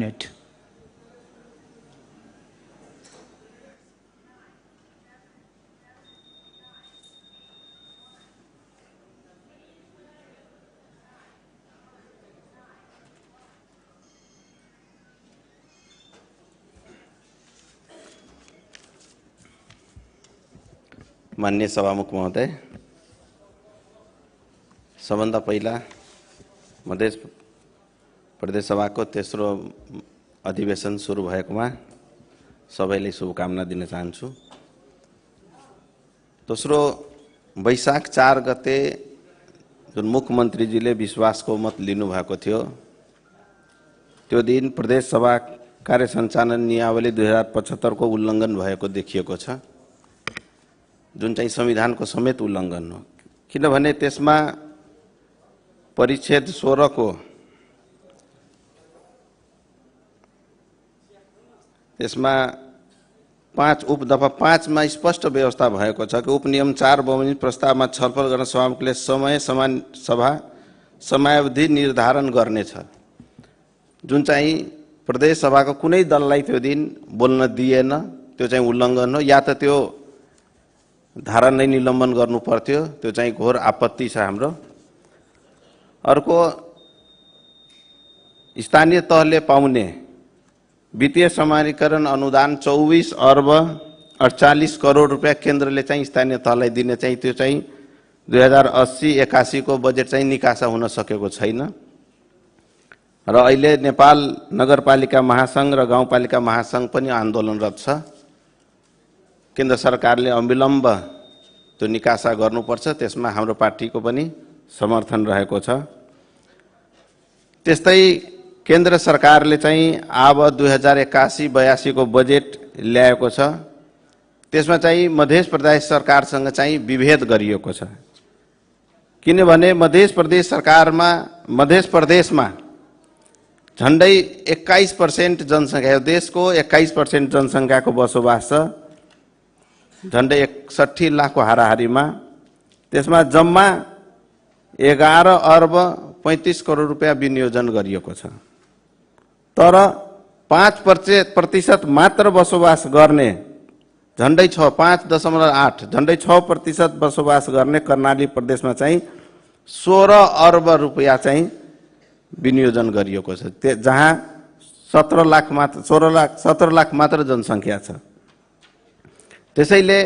Minute. माननीय सभामुख महोदय, सबभन्दा पहिला मध्य प्रदेश सभाको तेस्रो अधिवेशन सुरु भएकोमा सबैले शुभकामना दिन चाहन्छु। दोस्रो, वैशाख 4 गते जुन मुख्यमन्त्रीजीले विश्वासको मत लिनुभएको थियो, त्यो दिन प्रदेश सभा कार्य सञ्चालन नियमावली 2075 को उल्लङ्घन भएको देखिएको छ, जुन चाहिँ संविधानको समेत उल्लङ्घन हो। किनभने त्यसमा परिच्छेद 16 को त्यसमा 5 उपदफा 5 मा स्पष्ट व्यवस्था भएको छ कि उपनियम 4 बमोजिम प्रस्तावमा छलफल गर्न सभामुखले समान सभा समयावधि निर्धारण गर्नेछ, जुन चाहिँ प्रदेश सभाको कुनै दललाई त्यो दिन बोल्न दिएन, त्यो चाहिँ उल्लङ्घन हो। या त त्यो धारा नै निलम्बन गर्नु पर्थ्यो, त्यो चाहिँ घोर आपत्ति छ हाम्रो। अर्को, स्थानीय तहले पाउने वित्तीय समानीकरण अनुदान 24 अर्ब 48 करोड रुपैयाँ केन्द्रले चाहिँ स्थानीय तहलाई दिने चाहिँ त्यो चाहिँ 2080-81 को बजेट चाहिँ निकासा हुन सकेको छैन र अहिले नेपाल नगरपालिका महासंघ र गाउँपालिका महासंघ पनि आन्दोलनरत छ। केन्द्र सरकारले अविलम्ब त्यो निकासा गर्नुपर्छ, त्यसमा हाम्रो पार्टीको पनि समर्थन रहेको छ। त्यस्तै केन्द्र सरकारले चाहिँ अब 2081-82 को बजेट ल्याएको छ, त्यसमा चाहिँ मध्य प्रदेश सरकारसँग चाहिँ विभेद गरिएको छ। किनभने मध्य प्रदेशमा झन्डै 21% जनसङ्ख्या, देशको 21% जनसङ्ख्याको बसोबास छ, झन्डै 61 लाखको हाराहारीमा। त्यसमा जम्मा 11 अर्ब 35 करोड रुपैयाँ विनियोजन गरिएको छ, तर 5% मात्र बसोबास गर्ने झन्डै 5.8 झन्डै 6% बसोबास गर्ने कर्णाली प्रदेशमा चाहिँ 16 अर्ब रुपैयाँ चाहिँ विनियोजन गरिएको छ, जहाँ 17 लाख मात्र जनसङ्ख्या छ। त्यसैले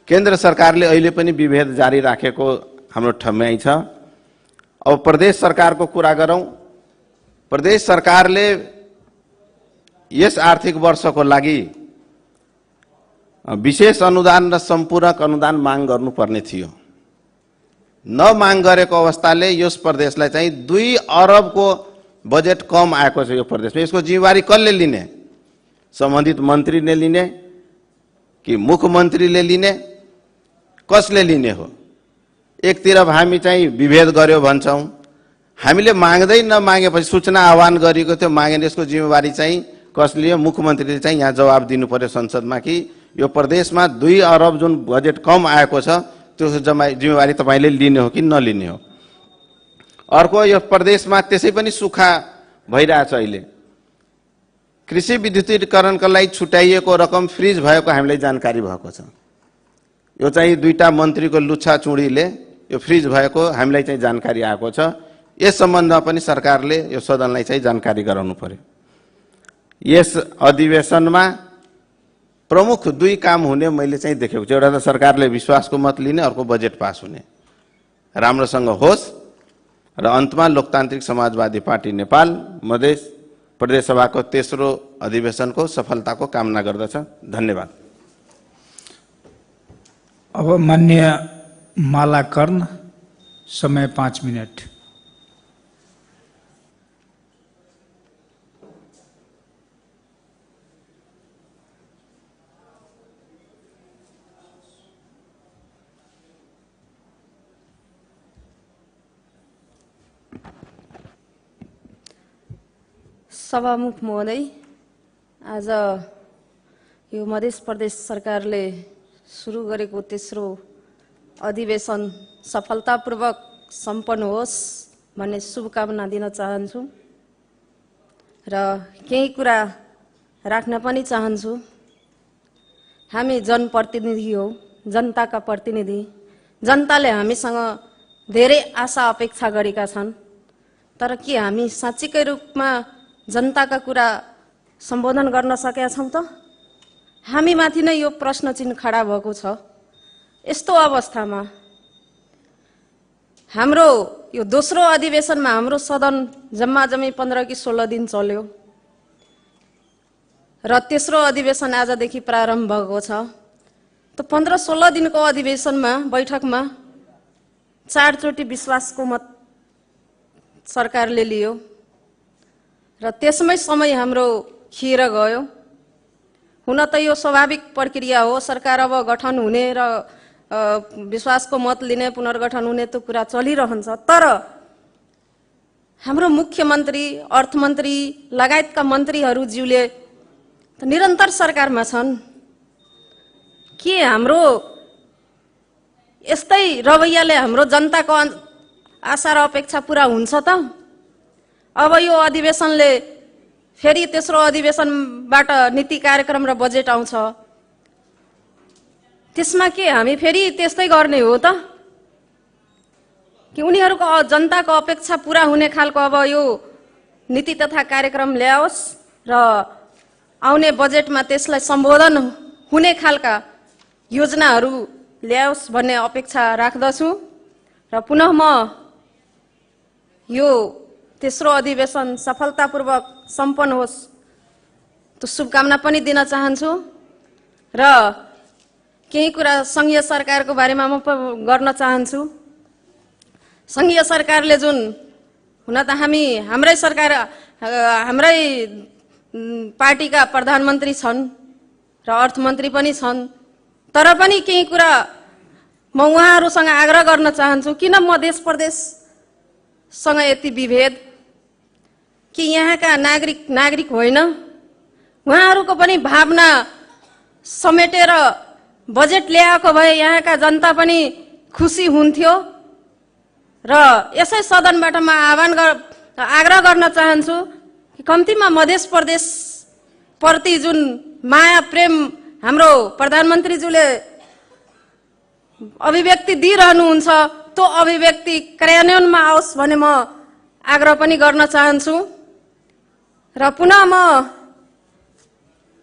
केन्द्र सरकारले अहिले पनि विभेद जारी राखेको हाम्रो ठम्याइ छ। अब प्रदेश सरकारको कुरा गरौँ। प्रदेश सरकारले यस आर्थिक वर्षको लागि विशेष अनुदान र सम्पूरक अनुदान माग गर्नुपर्ने थियो, नमाग गरेको अवस्थाले यस प्रदेशलाई चाहिँ 2 अरबको बजेट कम आएको छ। यो प्रदेशमा यसको जिम्मेवारी कसले लिने? सम्बन्धित मन्त्रीले लिने कि मुख्यमन्त्रीले लिने? कसले लिने हो? एकतिर हामी चाहिँ विभेद गर्यो भन्छौँ, हामीले माग्दै नमागेपछि सूचना आह्वान गरेको थियो, मागेन। यसको जिम्मेवारी चाहिँ कसले लियो? मुख्यमन्त्रीले चाहिँ यहाँ जवाब दिनु पर्यो संसदमा कि यो प्रदेशमा 2 अरब जुन बजेट कम आएको छ, त्यो जिम्मेवारी तपाईले लिने हो कि नलिने हो? अर्को, यो प्रदेशमा त्यसै पनि सुक्खा भइरहेछ। अहिले कृषि विद्युतीकरणका लागि छुट्याइएको रकम फ्रिज भएको हामीलाई जानकारी भएको छ। यो चाहिँ 2टा मन्त्रीको लुच्छा चुडीले यो फ्रिज भएको हामीलाई चाहिँ जानकारी आएको छ। यस सम्बन्धमा पनि सरकारले यो सदनलाई चाहिँ जानकारी गराउनु पर्यो। यस अधिवेशनमा प्रमुख 2 काम हुने मैले चाहिँ देखेको छु। एउटा त सरकारले विश्वासको मत लिने, अर्को बजेट पास हुने राम्रोसँग होस् र अन्तमा लोकतान्त्रिक समाजवादी पार्टी नेपाल मधेस प्रदेश सभाको तेस्रो अधिवेशनको सफलताको कामना गर्दछ। धन्यवाद। अब माननीय माला कर्ण, समय 5 मिनट। सभामुख महोदय, आज यो मध्य प्रदेश सरकारले सुरु गरेको तेस्रो अधिवेशन सफलतापूर्वक सम्पन्न होस् भन्ने शुभकामना दिन चाहन्छु। र केही कुरा राख्न पनि चाहन्छु। हामी जनप्रतिनिधि हौ, जनताका प्रतिनिधि। जनताले हामीसँग धेरै आशा अपेक्षा गरेका छन्, तर के हामी साँच्चीकै रूपमा जनताका कुरा सम्बोधन गर्न सकेका छौँ त? हामीमाथि नै यो प्रश्न चिन्ह खडा भएको छ। यस्तो अवस्थामा हाम्रो यो दोस्रो अधिवेशनमा हाम्रो सदन जम्मा 15 कि 16 दिन चल्यो र तेस्रो अधिवेशन आजदेखि प्रारम्भ भएको छ। त 15-16 दिनको अधिवेशनमा बैठकमा 4 चोटि विश्वासको मत सरकारले लियो र त्यसमै समय हाम्रो खिएर गयो। हुन त यो स्वाभाविक प्रक्रिया हो, सरकार अब गठन हुने र विश्वासको मत लिने, पुनर्गठन हुने त कुरा चलिरहन्छ। तर हाम्रो मुख्यमन्त्री, अर्थमन्त्री लगायतका मन्त्रीहरूज्यूले त निरन्तर सरकारमा छन्। के हाम्रो यस्तै रवैयाले हाम्रो जनताको आशा र अपेक्षा पूरा हुन्छ त? अब यो अधिवेशनले फेरि तेस्रो अधिवेशनबाट नीति कार्यक्रम र बजेट आउँछ, त्यसमा के हामी फेरि त्यस्तै गर्ने हो त? कि उनीहरूको जनताको अपेक्षा पूरा हुने खालको अब यो नीति तथा कार्यक्रम ल्याओस् र आउने बजेटमा त्यसलाई सम्बोधन हुने खालका योजनाहरू ल्याओस् भन्ने अपेक्षा राख्दछु। र पुनः म यो तेस्रो अधिवेशन सफलतापूर्वक सम्पन्न होस् त शुभकामना पनि दिन चाहन्छु। र केही कुरा संघीय सरकारको बारेमा म गर्न चाहन्छु। संघीय सरकारले जुन, हुन त हाम्रै सरकार, हाम्रै पार्टीका प्रधानमन्त्री छन् र अर्थमन्त्री पनि छन्, तर पनि केही कुरा म उहाँहरूसँग आग्रह गर्न चाहन्छु। किन मध्य प्रदेशसँग यति विभेद? कि यहाँका नागरिक होइन? उहाँहरूको पनि भावना समेटेर बजेट ल्याएको भए यहाँका जनता पनि खुसी हुन्थ्यो। र यसै सदनबाट म आग्रह गर्न चाहन्छु कि कम्तीमा मध्य प्रदेश प्रति जुन माया प्रेम हाम्रो प्रधानमन्त्रीज्यूले अभिव्यक्ति दिइरहनुहुन्छ त्यो अभिव्यक्ति कार्यान्वयनमा आओस् भन्ने म आग्रह पनि गर्न चाहन्छु। र पुनः म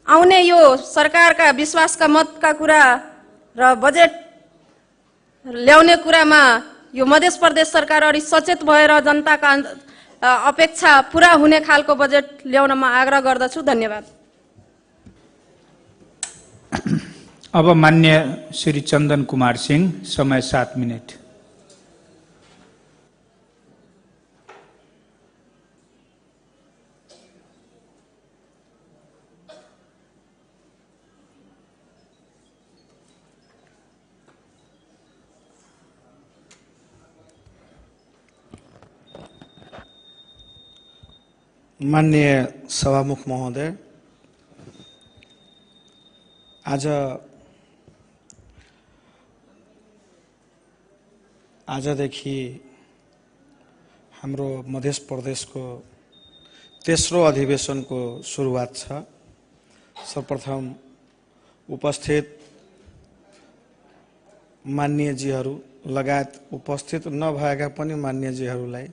आउने यो सरकारका विश्वासका मतका कुरा र बजेट ल्याउने कुरामा यो मध्य प्रदेश सरकार अलि सचेत भएर जनताका अपेक्षा पूरा हुने खालको बजेट ल्याउन म आग्रह गर्दछु। धन्यवाद। अब मान्य श्री चन्दन कुमार सिंह, समय 7 मिनट। माननीय सभामुख महोदय, आजदेखि हाम्रो मध्य प्रदेशको तेस्रो अधिवेशनको सुरुवात छ। सर्वप्रथम उपस्थित मान्यजीहरू लगायत उपस्थित नभएका पनि मान्यजीहरूलाई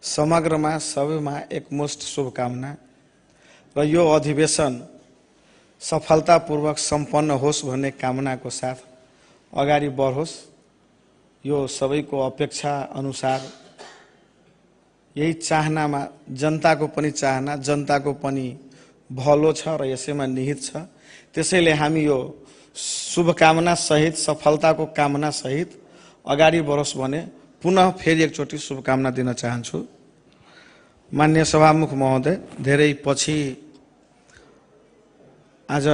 समग्रमा सबैमा एकमुष्ट शुभकामना र यो अधिवेशन सफलतापूर्वक सम्पन्न होस् भन्ने कामनाको साथ अगाडि बढोस्। यो सबैको अपेक्षा अनुसार यही चाहनामा जनताको पनि चाहना, जनताको पनि भलो छ र यसैमा निहित छ। त्यसैले हामी यो शुभकामना सहित, सफलताको कामना सहित अगाडि बढोस् भने पुनः फेरि एकचोटि शुभकामना दिन चाहन्छु। माननीय सभामुख महोदय, धेरै पछि आज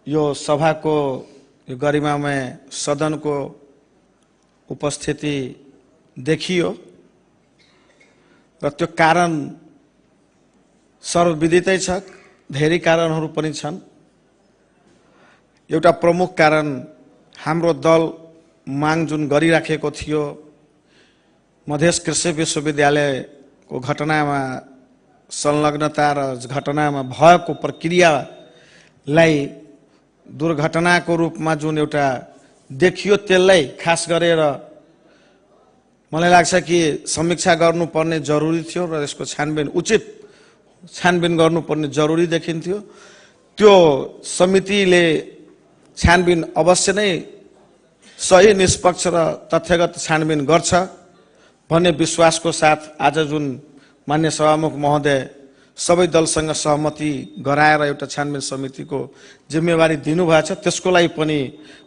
यो सभाको गरिमामय सदनको उपस्थिति देखियो र त्यो कारण सर्वविदितै छ। धेरै कारणहरू पनि छन्। एउटा प्रमुख कारण हाम्रो दल माग जुन गरिराखेको थियो, मधेस कृषि विश्वविद्यालयको घटनामा संलग्नता र घटनामा भएको प्रक्रियालाई दुर्घटनाको रूपमा जुन एउटा देखियो त्यसलाई खास गरेर मलाई लाग्छ कि समीक्षा गर्नुपर्ने जरुरी थियो र यसको छानबिन उचित छानबिन गर्नुपर्ने जरुरी देखिन्थ्यो। त्यो समितिले छानबिन अवश्य नै सही निष्पक्ष र तथ्यगत छानबिन गर्छ भन्ने विश्वासको साथ आज जुन मान्य सभामुख महोदय सबै दलसँग सहमति गराएर एउटा छानबिन समितिको जिम्मेवारी दिनुभएको छ, त्यसको लागि पनि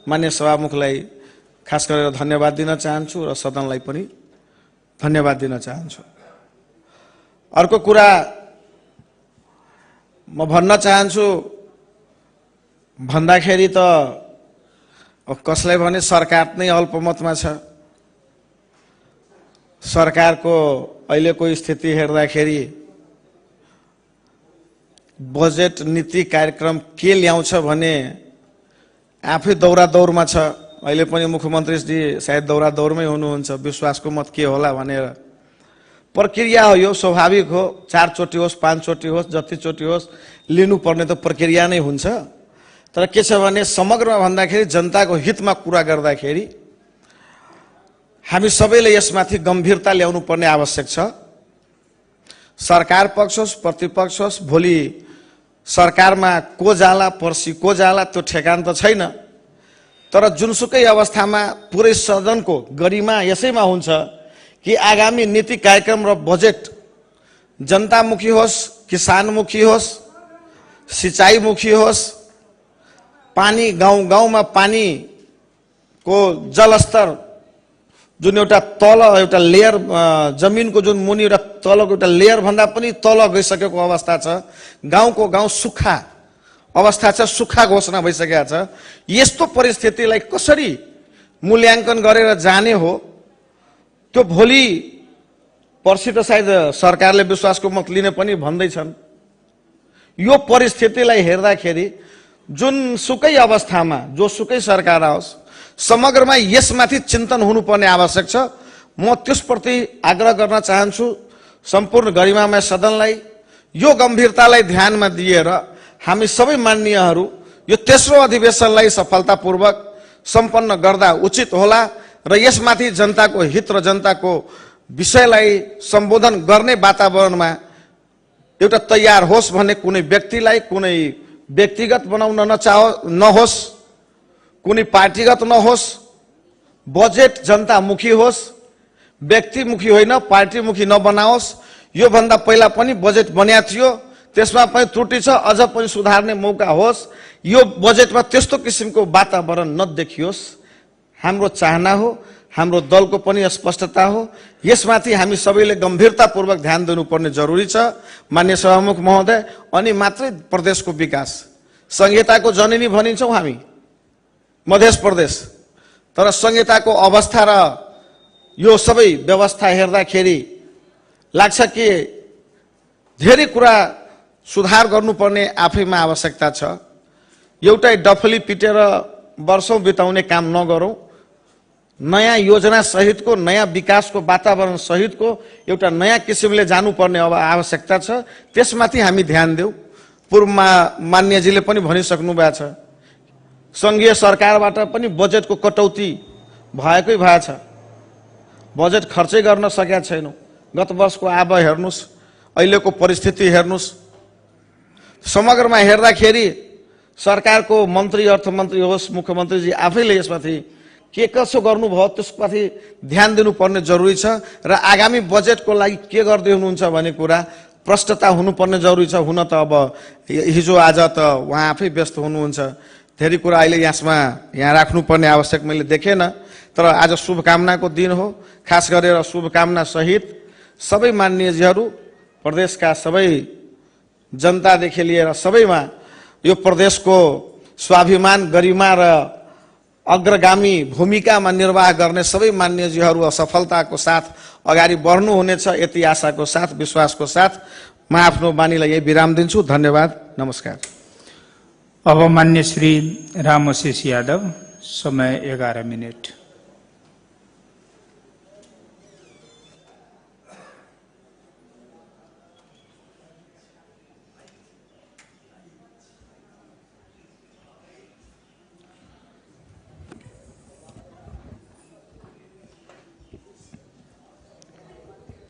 मान्य सभामुखलाई खास गरेर धन्यवाद दिन चाहन्छु र सदनलाई पनि धन्यवाद दिन चाहन्छु। अर्को कुरा म भन्न चाहन्छु भन्दाखेरि त कसलाई भने सरकार नै अल्पमतमा छ। सरकारको अहिलेको स्थिति हेर्दाखेरि बजेट नीति कार्यक्रम के ल्याउँछ भने आफै दौरादौरमा छ। अहिले पनि मुख्यमन्त्रीजी सायद दौरादौरमै हुनुहुन्छ, विश्वासको मत के होला भनेर। प्रक्रिया हो यो, स्वाभाविक हो, 4 चोटि होस् 5 चोटि होस् जति चोटि होस् लिनुपर्ने त प्रक्रिया नै हुन्छ। तर के छ भने समग्रमा भन्दाखेरि जनताको हितमा कुरा गर्दाखेरि हामी सबैले यसमाथि गम्भीरता ल्याउनु पर्ने आवश्यक छ। सरकार पक्ष होस् प्रतिपक्ष होस्, भोलि सरकारमा को जाला पर्सि को जाला त्यो ठेगान त छैन। तर जुनसुकै अवस्थामा पुरै सदनको गरिमा यसैमा हुन्छ कि आगामी नीति कार्यक्रम र बजेट जनतामुखी होस्, किसानमुखी होस्, सिँचाइमुखी होस्, पानी गाउँ गाउँमा पानीको जलस्तर जुन एउटा तल एउटा लेयर जमिनको जुन मुनि एउटा तलको एउटा लेयर भन्दा पनि तल गइसकेको अवस्था छ। गाउँको गाउँ सुक्खा अवस्था छ, सुक्खा घोषणा भइसकेको छ। यस्तो परिस्थितिलाई कसरी मूल्याङ्कन गरेर जाने हो त्यो भोलि पर्सि त सायद सरकारले विश्वासको मत लिने पनि भन्दैछन्। यो परिस्थितिलाई हेर्दाखेरि जुनसुकै अवस्थामा जोसुकै सरकार आओस् समग्रमा यसमाथि चिन्तन हुनुपर्ने आवश्यक छ। म त्यसप्रति आग्रह गर्न चाहन्छु सम्पूर्ण गरिमामय सदनलाई यो गम्भीरतालाई ध्यानमा दिएर हामी सबै माननीयहरू यो तेस्रो अधिवेशनलाई सफलतापूर्वक सम्पन्न गर्दा उचित होला र यसमाथि जनताको हित र जनताको विषयलाई सम्बोधन गर्ने वातावरणमा एउटा तयार होस् भन्ने कुनै व्यक्तिलाई कुनै व्यक्तिगत बनाउन नहोस्, कुनै पार्टीगत नहोस्, बजेट जनतामुखी होस्, व्यक्तिमुखी होइन पार्टीमुखी नबनाओस्। यो भन्दा पहिला पनि बजेट बन्या थियो, त्यसमा पनि त्रुटि छ, अझ पनि सुधार्ने मौका होस्। यो बजेटमा त्यस्तो किसिमको वातावरण नदेखियोस् हाम्रो चाहना हो, हाम्रो दलको पनि स्पष्टता हो। यसमाथि हामी सबैले गम्भीरतापूर्वक ध्यान दिनुपर्ने जरुरी छ मान्य सभामुख महोदय। अनि मात्रै प्रदेशको विकास, संहिताको जननी भनिन्छौँ हामी मध्य प्रदेश, तर संहिताको अवस्था र यो सबै व्यवस्था हेर्दाखेरि लाग्छ कि धेरै कुरा सुधार गर्नुपर्ने आफैमा आवश्यकता छ। एउटै डफली पिटेर वर्षौं बिताउने काम नगरौं, नयाँ योजना सहितको नयाँ विकासको वातावरण सहितको एउटा नयाँ किसिमले जानुपर्ने अब आवश्यकता छ। त्यसमाथि हामी ध्यान देऊ। पूर्वमा मान्यजीले पनि भनिसक्नु भएको छ, संघीय सरकारबाट पनि बजेटको कटौती भएकै भएछ, बजेट खर्चै गर्न सकेका छैनौँ। गत वर्षको आब हेर्नुस्, अहिलेको परिस्थिति हेर्नुस्, समग्रमा हेर्दाखेरि सरकारको मन्त्री अर्थमन्त्री होस् मुख्यमन्त्रीजी आफैले यसमाथि के कसो गर्नुभयो त्यसमाथि ध्यान दिनुपर्ने जरुरी छ र आगामी बजेटको लागि के गर्दै हुनुहुन्छ भन्ने कुरा प्रष्टता हुनुपर्ने जरुरी छ। हुन त अब हिजो आज त उहाँ आफै व्यस्त हुनुहुन्छ, धेरै कुरा अहिले यहाँ राख्नुपर्ने आवश्यक मैले देखेन। तर आज शुभकामनाको दिन हो, खास गरेर शुभकामना सहित सबै माननीयजीहरू, प्रदेशका सबै जनतादेखि लिएर सबैमा यो प्रदेशको स्वाभिमान गरिमा र अग्रगामी भूमिकामा निर्वाह गर्ने सबै मान्यजीहरू सफलताको साथ अगाडि बढ्नुहुनेछ यति आशाको साथ विश्वासको साथ म आफ्नो बानीलाई यही विराम दिन्छु। धन्यवाद, नमस्कार। अब मान्य श्री रामशेष यादव, समय 11 मिनट।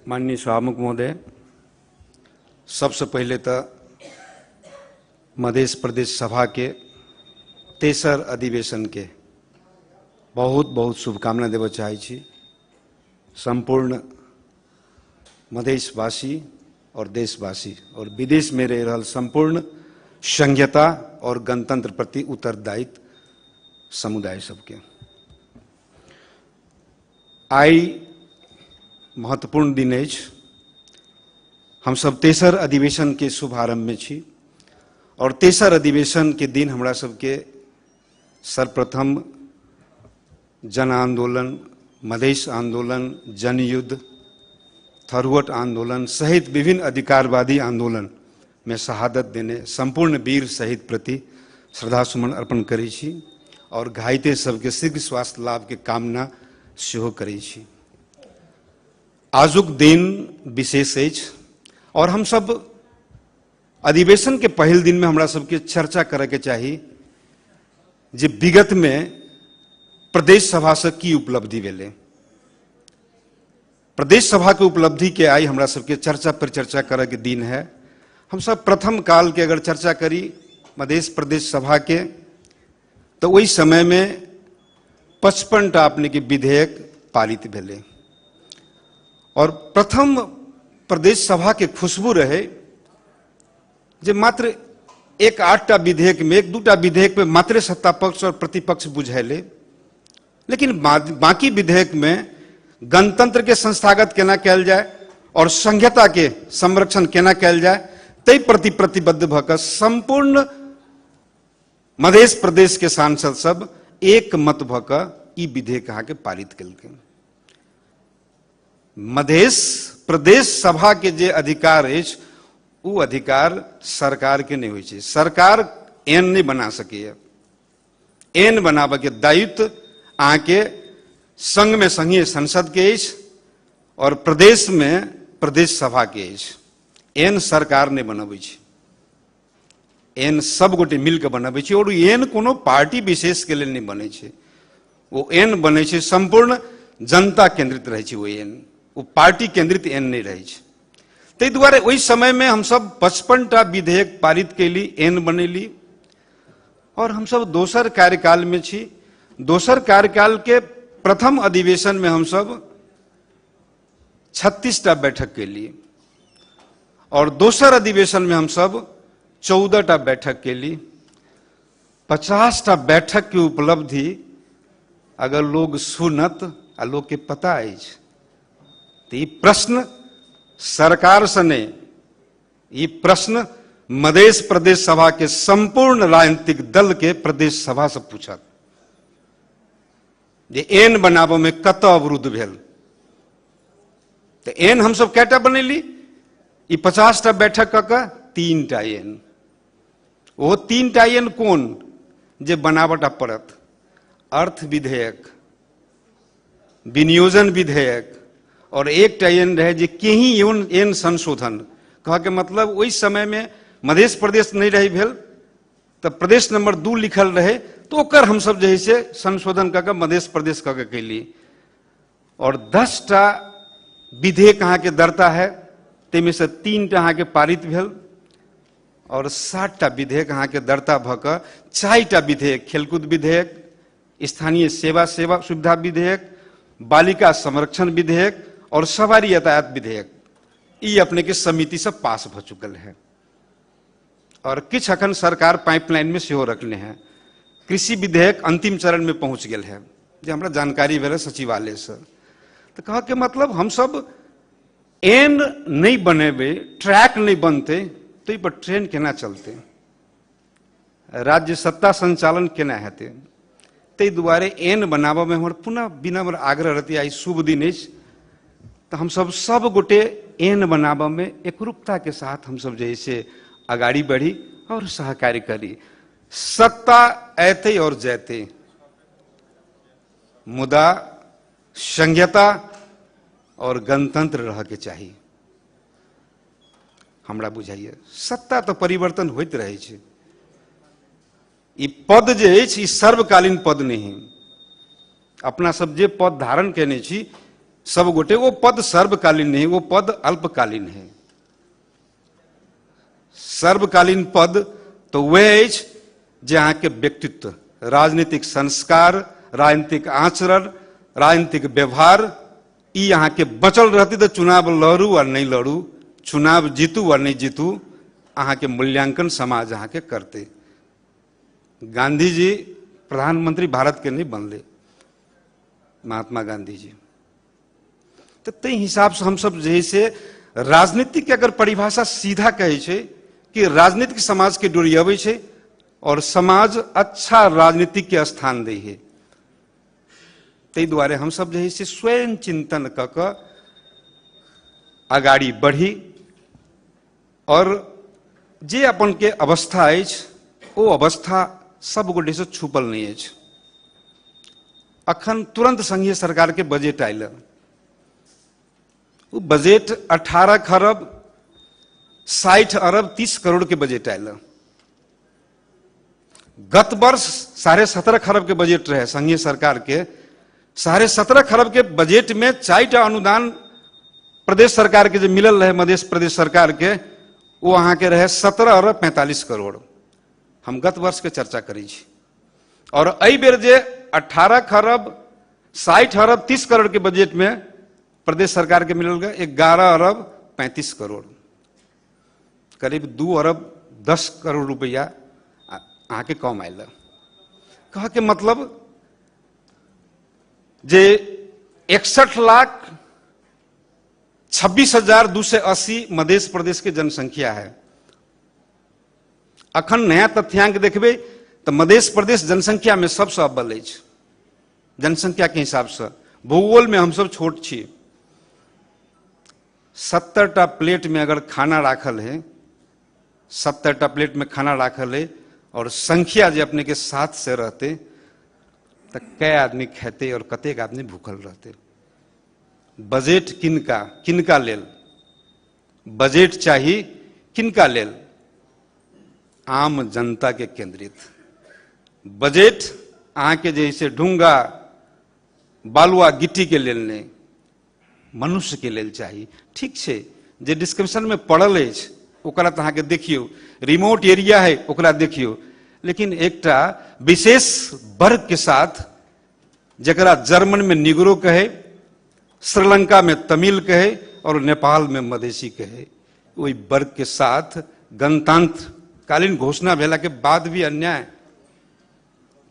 माननीय सभामुख महोदय, सबसे पहले तो मध्य प्रदेश सभा के तेसर अधिवेशन के बहुत बहुत शुभकामना देव चाहे छी। संपूर्ण मधेशवासी और देशवासी और विदेश में रह रहल संपूर्ण संघीयता और गणतंत्र प्रति उत्तरदायित्व समुदाय सबके आई महत्वपूर्ण दिन अछि। हम सब तेसर अधिवेशन के शुभारंभ में छी और तेसर अधिवेशन के दिन हमरा सबके सर्वप्रथम जन आंदोलन, मधेश आंदोलन, जनयुद्ध, थरवट आंदोलन सहित विभिन्न अधिकारवादी आंदोलन में शहादत देने संपूर्ण वीर शहीद प्रति श्रद्धासुमन अर्पण करै छी और घायते सबके शीघ्र स्वास्थ्य लाभ के कामना सेहो करै छी। आजुक दिन विशेष अछि और हम सब अधिवेशन के पहल दिन में हमरा सबके चर्चा करे के चाही जे विगत में प्रदेश सभा से की उपलब्धि भेलै। प्रदेश सभा के उपलब्धि के आई हमरा सबके चर्चा पर चर्चा करे के दिन है। हम सब प्रथम काल के अगर चर्चा करी मध्य प्रदेश सभा के तो वही समय में 55 टा अपने के विधेयक पारित भेले और प्रथम प्रदेश सभा के खुशबू रहे जे मात्र 1-8 टा विधेयक में 1-2 टा विधेयक में मात्र सत्ता पक्ष और प्रतिपक्ष बुझेले, लेकिन बाकी विधेयक में गणतंत्र के संस्थागत केना कैल जाए और संघीयता के संरक्षण केना कैल जाए तै प्रति प्रतिबद्ध भक संपूर्ण मध्य प्रदेश के सांसद सब एक मत भक ई विधेयक अहाँ के पारित केलकै। मध्य प्रदेश सभा के जे अधिकार अछि उ अधिकार सरकार के नहीं होइ छै। सरकार एन नहीं बना सकैए। एन बनाबे के दायित्व अहाँ के संघ में संघीय संसद के अछि और प्रदेश में प्रदेश सभा के अछि। एन सरकार नहीं बनबै छै, एन सब गोटे मिल के बनबै छै और एन कोनो पार्टी विशेष के लेल नहीं बनै छै। वो एन बनै छै संपूर्ण जनता केंद्रित रहै छै। वो एन वो पार्टी केंद्रित एन नहीं रहै छै। ताहि दुआरे ओहि समय में हम सब 55 टा विधेयक पारित कैली, एन बनेली और हम सब दोसर कार्यकाल में छी। दोसर कार्यकाल के प्रथम अधिवेशन में हम सब 36 टा बैठक कैली और दोसर अधिवेशन में हम सब 14 टा बैठक कैली। 50 टा बैठक की उपलब्धि अगर लोग सुनत आ लोग के पता अछि तो ये प्रश्न सरकार से नहीं, ये प्रश्न मध्य प्रदेश सभा के संपूर्ण राजनीतिक दल के प्रदेश सभा से पूछत जे एन बनाबो में कत अवरुद्ध भेल। तो एन हम सब कैटा बनेली, ई 50 टा बैठक क 3 टा एन। वो 3 टा एन कोन जे बनावटा पड़त? अर्थ विधेयक, विनियोजन विधेयक और 1 टा एन रहे जे केही एन संशोधन। कह के मतलब ओहि समय में मध्य प्रदेश नहीं रही भेल तो प्रदेश नंबर 2 लिखल रहे तो ओकर हम सब जे से संशोधन करके मध्य प्रदेश करके कैली और 10 टा विधेयक अहाँ के दर्ता है, तेमे से 3 टा अहाँ के पारित भेल और 60 टा विधेयक अहाँ के दर्ता भक 4 टा विधेयक खेलकूद विधेयक, स्थानीय सेवा सुविधा विधेयक, बालिका संरक्षण विधेयक और सवारी यातायात विधेयक ई अपने के समिति से पास भ चुकल है और किछ अखन सरकार पाइपलाइन में सेहो रखने हैं। कृषि विधेयक अंतिम चरण में पहुंच गेल है जे हमरा जानकारी भेल सचिवालय से। तो कह के मतलब हम सब एन नहीं बनेबे, ट्रैक नहीं बनते तो ई पर ट्रेन केना चलते, राज्य सत्ता संचालन केना हेते। ताहि दुआरे एन बनाबे में हमर पुनः विनम्र आग्रह रहती आई शुभ दिन अछि तो हम सब गोटे एन बनाबे में एकरूपता के साथ हम सब जैसे आगाड़ी बढ़ी और सहकार्य करी। सत्ता ऐते और जैते मुदा संघीयता और गणतंत्र रह के चाहिए। हमरा बुझाइए सत्ता तो परिवर्तन होइत रहे छै। ई पद जे अछि ई सर्वकालीन पद नहीं। अपना सब जे पद धारण केने छी सब गोटे वो पद सर्वकालीन नहीं, वो पद अल्पकालीन है। सर्वकालीन पद तो वह अछि जे अहाँके व्यक्तित्व, राजनीतिक संस्कार, राजनीतिक आचरण, राजनीतिक व्यवहार ई अहाँके बचल रहती तो चुनाव लड़ू और नहीं लड़ू, चुनाव जीतू और नहीं जीतू, अहाँके मूल्यांकन समाज अहाँके करते। गांधी जी प्रधानमंत्री भारत के नहीं बनले, महात्मा गांधी जी। तो ते हिसाब से हम सब जैसे राजनीति के अगर परिभाषा सीधा कहे छे कि राजनीतिक समाज के डोरियावे छे और समाज अच्छा राजनीति के स्थान दे है, ते द्वारे हम सब जैसे स्वयं चिंतन कक आगाड़ी बढ़ी और जे अपन के अवस्था अछि ओ अवस्था सब गोटे से छुपल नहीं अछि। अखन तुरंत संघीय सरकार के बजट आयल, वो बजट 18 खरब 60 अरब 30 करोड़ के बजट आयल। गत वर्ष 17.5 खरब के बजट रहे संघीय सरकार के। 17.5 खरब के बजट में 4टा अनुदान प्रदेश सरकार के जो मिलल रहे, मध्य प्रदेश सरकार के, वो अहाँ के रहे 17 अरब 45 करोड़। हम गत वर्ष के चर्चा करी छी। और एहि बेर जे 18 खरब 60 अरब 30 करोड़ के बजट में प्रदेश सरकार के मिलल गए 11 अरब 35 करोड़, करीब 2 अरब 10 करोड़ रुपया अहाँ के कम आयल। कह के मतलब जे 61,26,280 मध्य प्रदेश के जनसंख्या है। अखन नया तथ्यांक देखबे तो मध्य प्रदेश जनसंख्या में सबसे अव्वल अछि। जनसंख्या के हिसाब से भूगोल में हम सब छोट छी। 70टा प्लेट में अगर खाना राखल है, 70टा प्लेट में खाना राखल है और संख्या जे अपने के 7 से रहते तो कै आदमी खेते और कतेक आदमी भूखल रहते। बजट किनका किनका लेल बजट चाहिए, किनका लेल? आम जनता के केंद्रित बजट अहाँ के जैसे ढूंगा बालुआ गिट्टी के लेल नहीं, मनुष्य के लेल चाहिए। ठीक छै, जे डिस्क्रिप्शन में पढ़ल अछि ओकरा तो अहाँ के देखियो, रिमोट एरिया है ओकरा देखियो, लेकिन एकटा विशेष वर्ग के साथ जकरा जर्मन में निग्रो कहे, श्रीलंका में तमिल कहे और नेपाल में मधेसी कहे, वही वर्ग के साथ गणतंत्रकालीन घोषणा भेला के बाद भी अन्याय।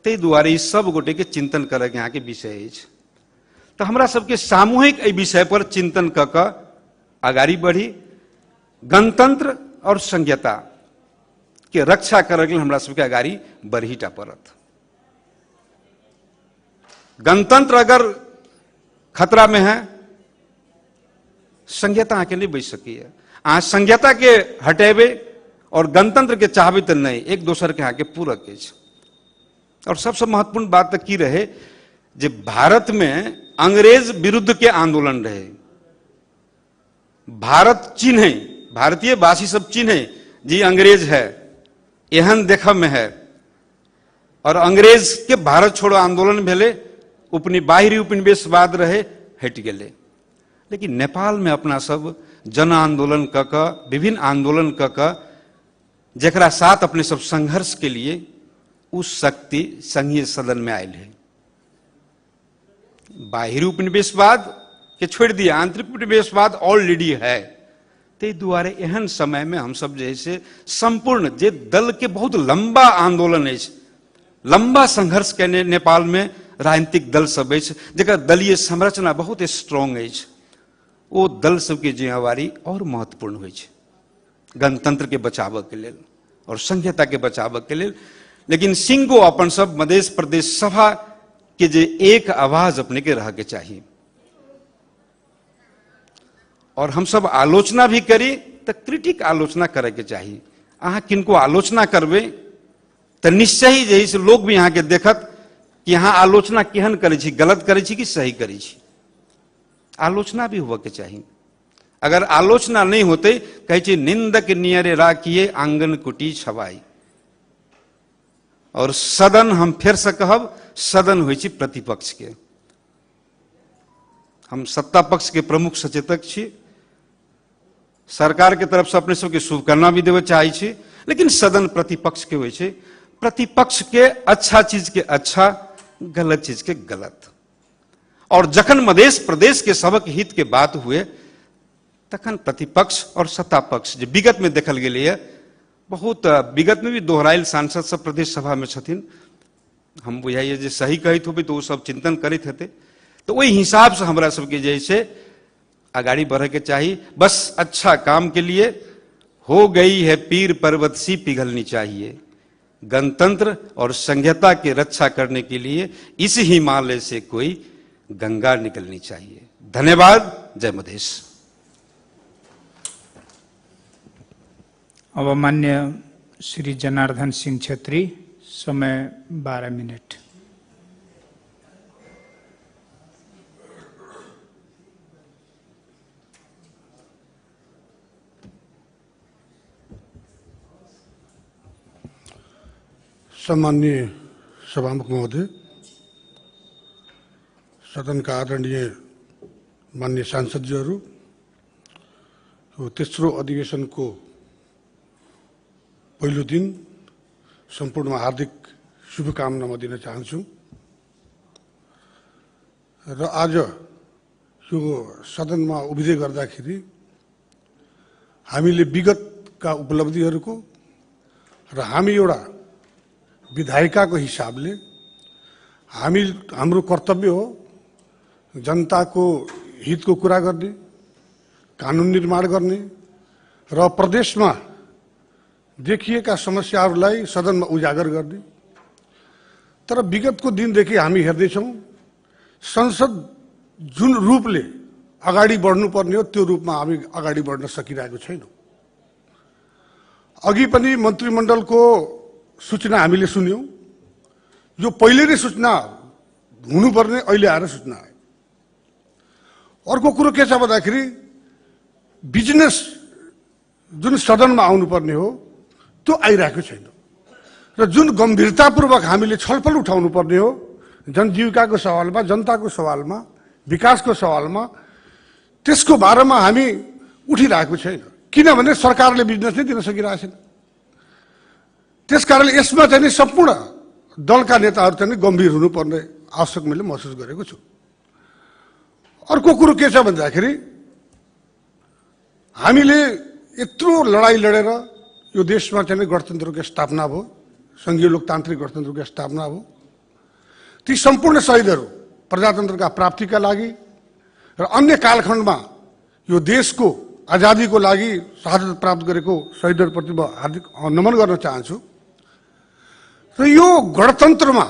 ते दुआरे ई सब गोटे के चिंतन करे के यहाँ के विषय अछि। तो हमरा सबके सामूहिक एहि विषय पर चिंतन क के आगाड़ी बढ़ी, गणतंत्र और संघीयता के रक्षा करे के हमरा सबके आगाड़ी बढ़ीटा पड़त। गणतंत्र अगर खतरा में है, संघीयता अहाँ के नहीं बच सकिए। अहाँ संघीयता के हटेबे और गणतंत्र के चाहबे तो नहीं, एक दोसर के अहाँ के पूरक अछि। और सबसे महत्वपूर्ण बात तो की रहे जे भारत में अंग्रेज विरुद्ध के आंदोलन रहे। भारत चिन्हे, भारतीय वासी सब चिन्हे जी अंग्रेज है, एहन देखब में है। और अंग्रेज के भारत छोड़ो आंदोलन भेले, बाहरी उपनिवेशवाद रहे, हट गेले। लेकिन नेपाल में अपना सब जन आंदोलन क के, विभिन्न आंदोलन क के, जकरा साथ अपने सब संघर्ष के लिए उस शक्ति संघीय सदन में आयल है। बाहरी उपनिवेशवाद के छोड़ दिया, आंतरिक उपनिवेशवाद ऑलरेडी है। ते द्वारे एहन समय में हम सब जैसे संपूर्ण जे दल के बहुत लंबा आंदोलन है, लंबा संघर्ष के नेपाल में राजनीतिक दल सब है, जगह दलीय संरचना बहुत स्ट्रांग है, वो दल सबके जिम्मेवारी और महत्वपूर्ण हो, गणतंत्र के बचाव के लेल और संघीयता के बचाव के लेल। लेकिन सिंगो अपन सब मध्य प्रदेश सभा के जे एक आवाज अपने के रह के चाहिए। और हम सब आलोचना भी करी तो क्रिटिक आलोचना करे के चाहिए। अहाँ किनको आलोचना करबे तो निश्चय ही जैसे लोग भी यहाँ के देखत कि यहाँ आलोचना केहन करे छी, गलत करे छी कि सही करे छी। आलोचना भी हुआ के चाहिए। अगर आलोचना नहीं होते, कहे छी निंदक नियरे राखिए आंगन कुटी छवाई। और सदन हम फिर से कहब, सदन होइ छी प्रतिपक्ष के। हम सत्ता पक्ष के प्रमुख सचेतक छी, सरकार के तरफ से अपने सबके शुभकामना भी देवे चाहे छी, लेकिन सदन प्रतिपक्ष के होइ छै, प्रतिपक्ष के अच्छा चीज के अच्छा, गलत चीज के गलत। और जखन मध्य प्रदेश के सबक हित के बात हुए तखन प्रतिपक्ष और सत्ता पक्ष जो विगत में देखल गेलै है, बहुत विगत में भी दोहराइल सांसद सब प्रदेश सभा में छथिन, हम बुझाइए जे सही कहैत होबै तो वो सब चिंतन करैत हेतै, तो वही हिसाब से हमरा सबके जे छै आगाड़ी बढ़े के चाहिए। बस अच्छा काम के लिए हो गई है पीर पर्वत सी पिघलनी चाहिए, गणतंत्र और संहिता की रक्षा करने के लिए इस हिमालय से कोई गंगा निकलनी चाहिए। धन्यवाद। जय मधेश। अब मान्य श्री जनार्दन सिंह छेत्री, समय 12 मिनट। सम्माननीय सभामुख महोदय, सदन का आदरणीय माननीय सांसदजीहरू, तेस्रो अधिवेशन को पहिलो दिन सम्पूर्णमा हार्दिक शुभकामना म दिन चाहन्छु। र आज यो सदनमा उभिँदै गर्दाखेरि हामीले विगतका उपलब्धिहरूको र हामी एउटा विधायिकाको हिसाबले हाम्रो कर्तव्य हो जनताको हितको कुरा गर्ने, कानुन निर्माण गर्ने र प्रदेशमा देखिएका समस्याहरूलाई सदनमा उजागर गर्ने। तर विगतको दिनदेखि हामी हेर्दैछौँ संसद जुन रूपले अगाडि बढ्नुपर्ने हो त्यो रूपमा हामी अगाडि बढ्न सकिरहेको छैनौँ। अघि पनि मन्त्रीमण्डलको सूचना हामीले सुन्यौँ, यो पहिले नै सूचना हुनुपर्ने अहिले आएर सूचना आयो। अर्को कुरो के छ भन्दाखेरि बिजनेस जुन सदनमा आउनुपर्ने हो त्यो आइरहेको छैन र जुन गम्भीरतापूर्वक हामीले छलफल उठाउनु पर्ने हो जनजीविकाको सवालमा, जनताको सवालमा, विकासको सवालमा, त्यसको बारेमा हामी उठिरहेको छैन, किनभने सरकारले बिजनेस नै दिन सकिरहेको छैन। त्यसकारणले यसमा चाहिँ सम्पूर्ण दलका नेताहरू चाहिँ गम्भीर हुनुपर्ने आवश्यक मैले महसुस गरेको छु। अर्को कुरो के छ भन्दाखेरि हामीले यत्रो लडाई लडेर यो देशमा चाहिँ गणतन्त्रको स्थापना भयो, संघीय लोकतान्त्रिक गणतन्त्रको स्थापना भयो। ती सम्पूर्ण शहीदहरू प्रजातन्त्रका प्राप्तिका लागि र अन्य कालखण्डमा यो देशको आजादीको लागि शहादत प्राप्त गरेको शहीदहरूप्रति म हार्दिक नमन गर्न चाहन्छु। र यो गणतन्त्रमा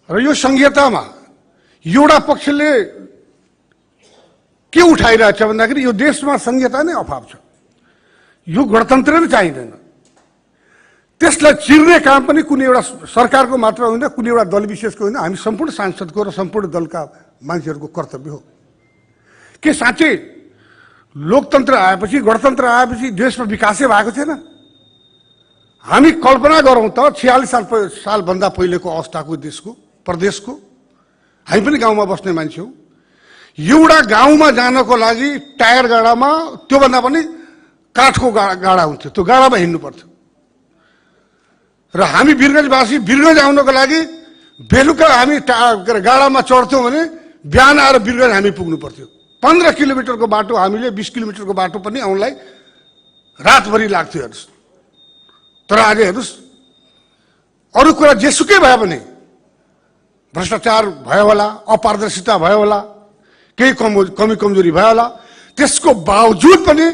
र यो संहितामा एउटा पक्षले के उठाइरहेछ भन्दाखेरि यो देशमा संहिता नै अभाव छ, यो गणतन्त्र नै चाहिँदैन। त्यसलाई चिर्ने काम पनि कुनै एउटा सरकारको मात्र होइन, कुनै एउटा दल विशेषको होइन, हामी सम्पूर्ण सांसदको र सम्पूर्ण दलका मान्छेहरूको कर्तव्य हो। के साँच्चै लोकतन्त्र आएपछि, गणतन्त्र आएपछि देशमा विकासै भएको छैन? हामी कल्पना गरौँ त 46 सालभन्दा पहिलेको अवस्थाको देशको, प्रदेशको। हामी पनि गाउँमा बस्ने मान्छे हौँ। एउटा गाउँमा जानको लागि टायर गाडामा, त्योभन्दा पनि काठको गाडा हुन्थ्यो, त्यो गाडामा हिँड्नु पर्थ्यो। र हामी वीरगञ्जवासी वीरगञ्ज आउनको लागि बेलुका हामी गाडामा चढ्थ्यौँ भने बिहान आएर वीरगञ्ज हामी पुग्नु पर्थ्यो। 15 किलोमिटरको बाटो हामीले 20 किलोमिटरको बाटो पनि आउनलाई रातभरि लाग्थ्यो हेर्नुहोस्। तर आज हेर्नुहोस्, अरू कुरा जेसुकै भए पनि भ्रष्टाचार भयो होला, अपारदर्शिता भयो होला, केही कमी कमजोरी भयो होला, त्यसको बावजुद पनि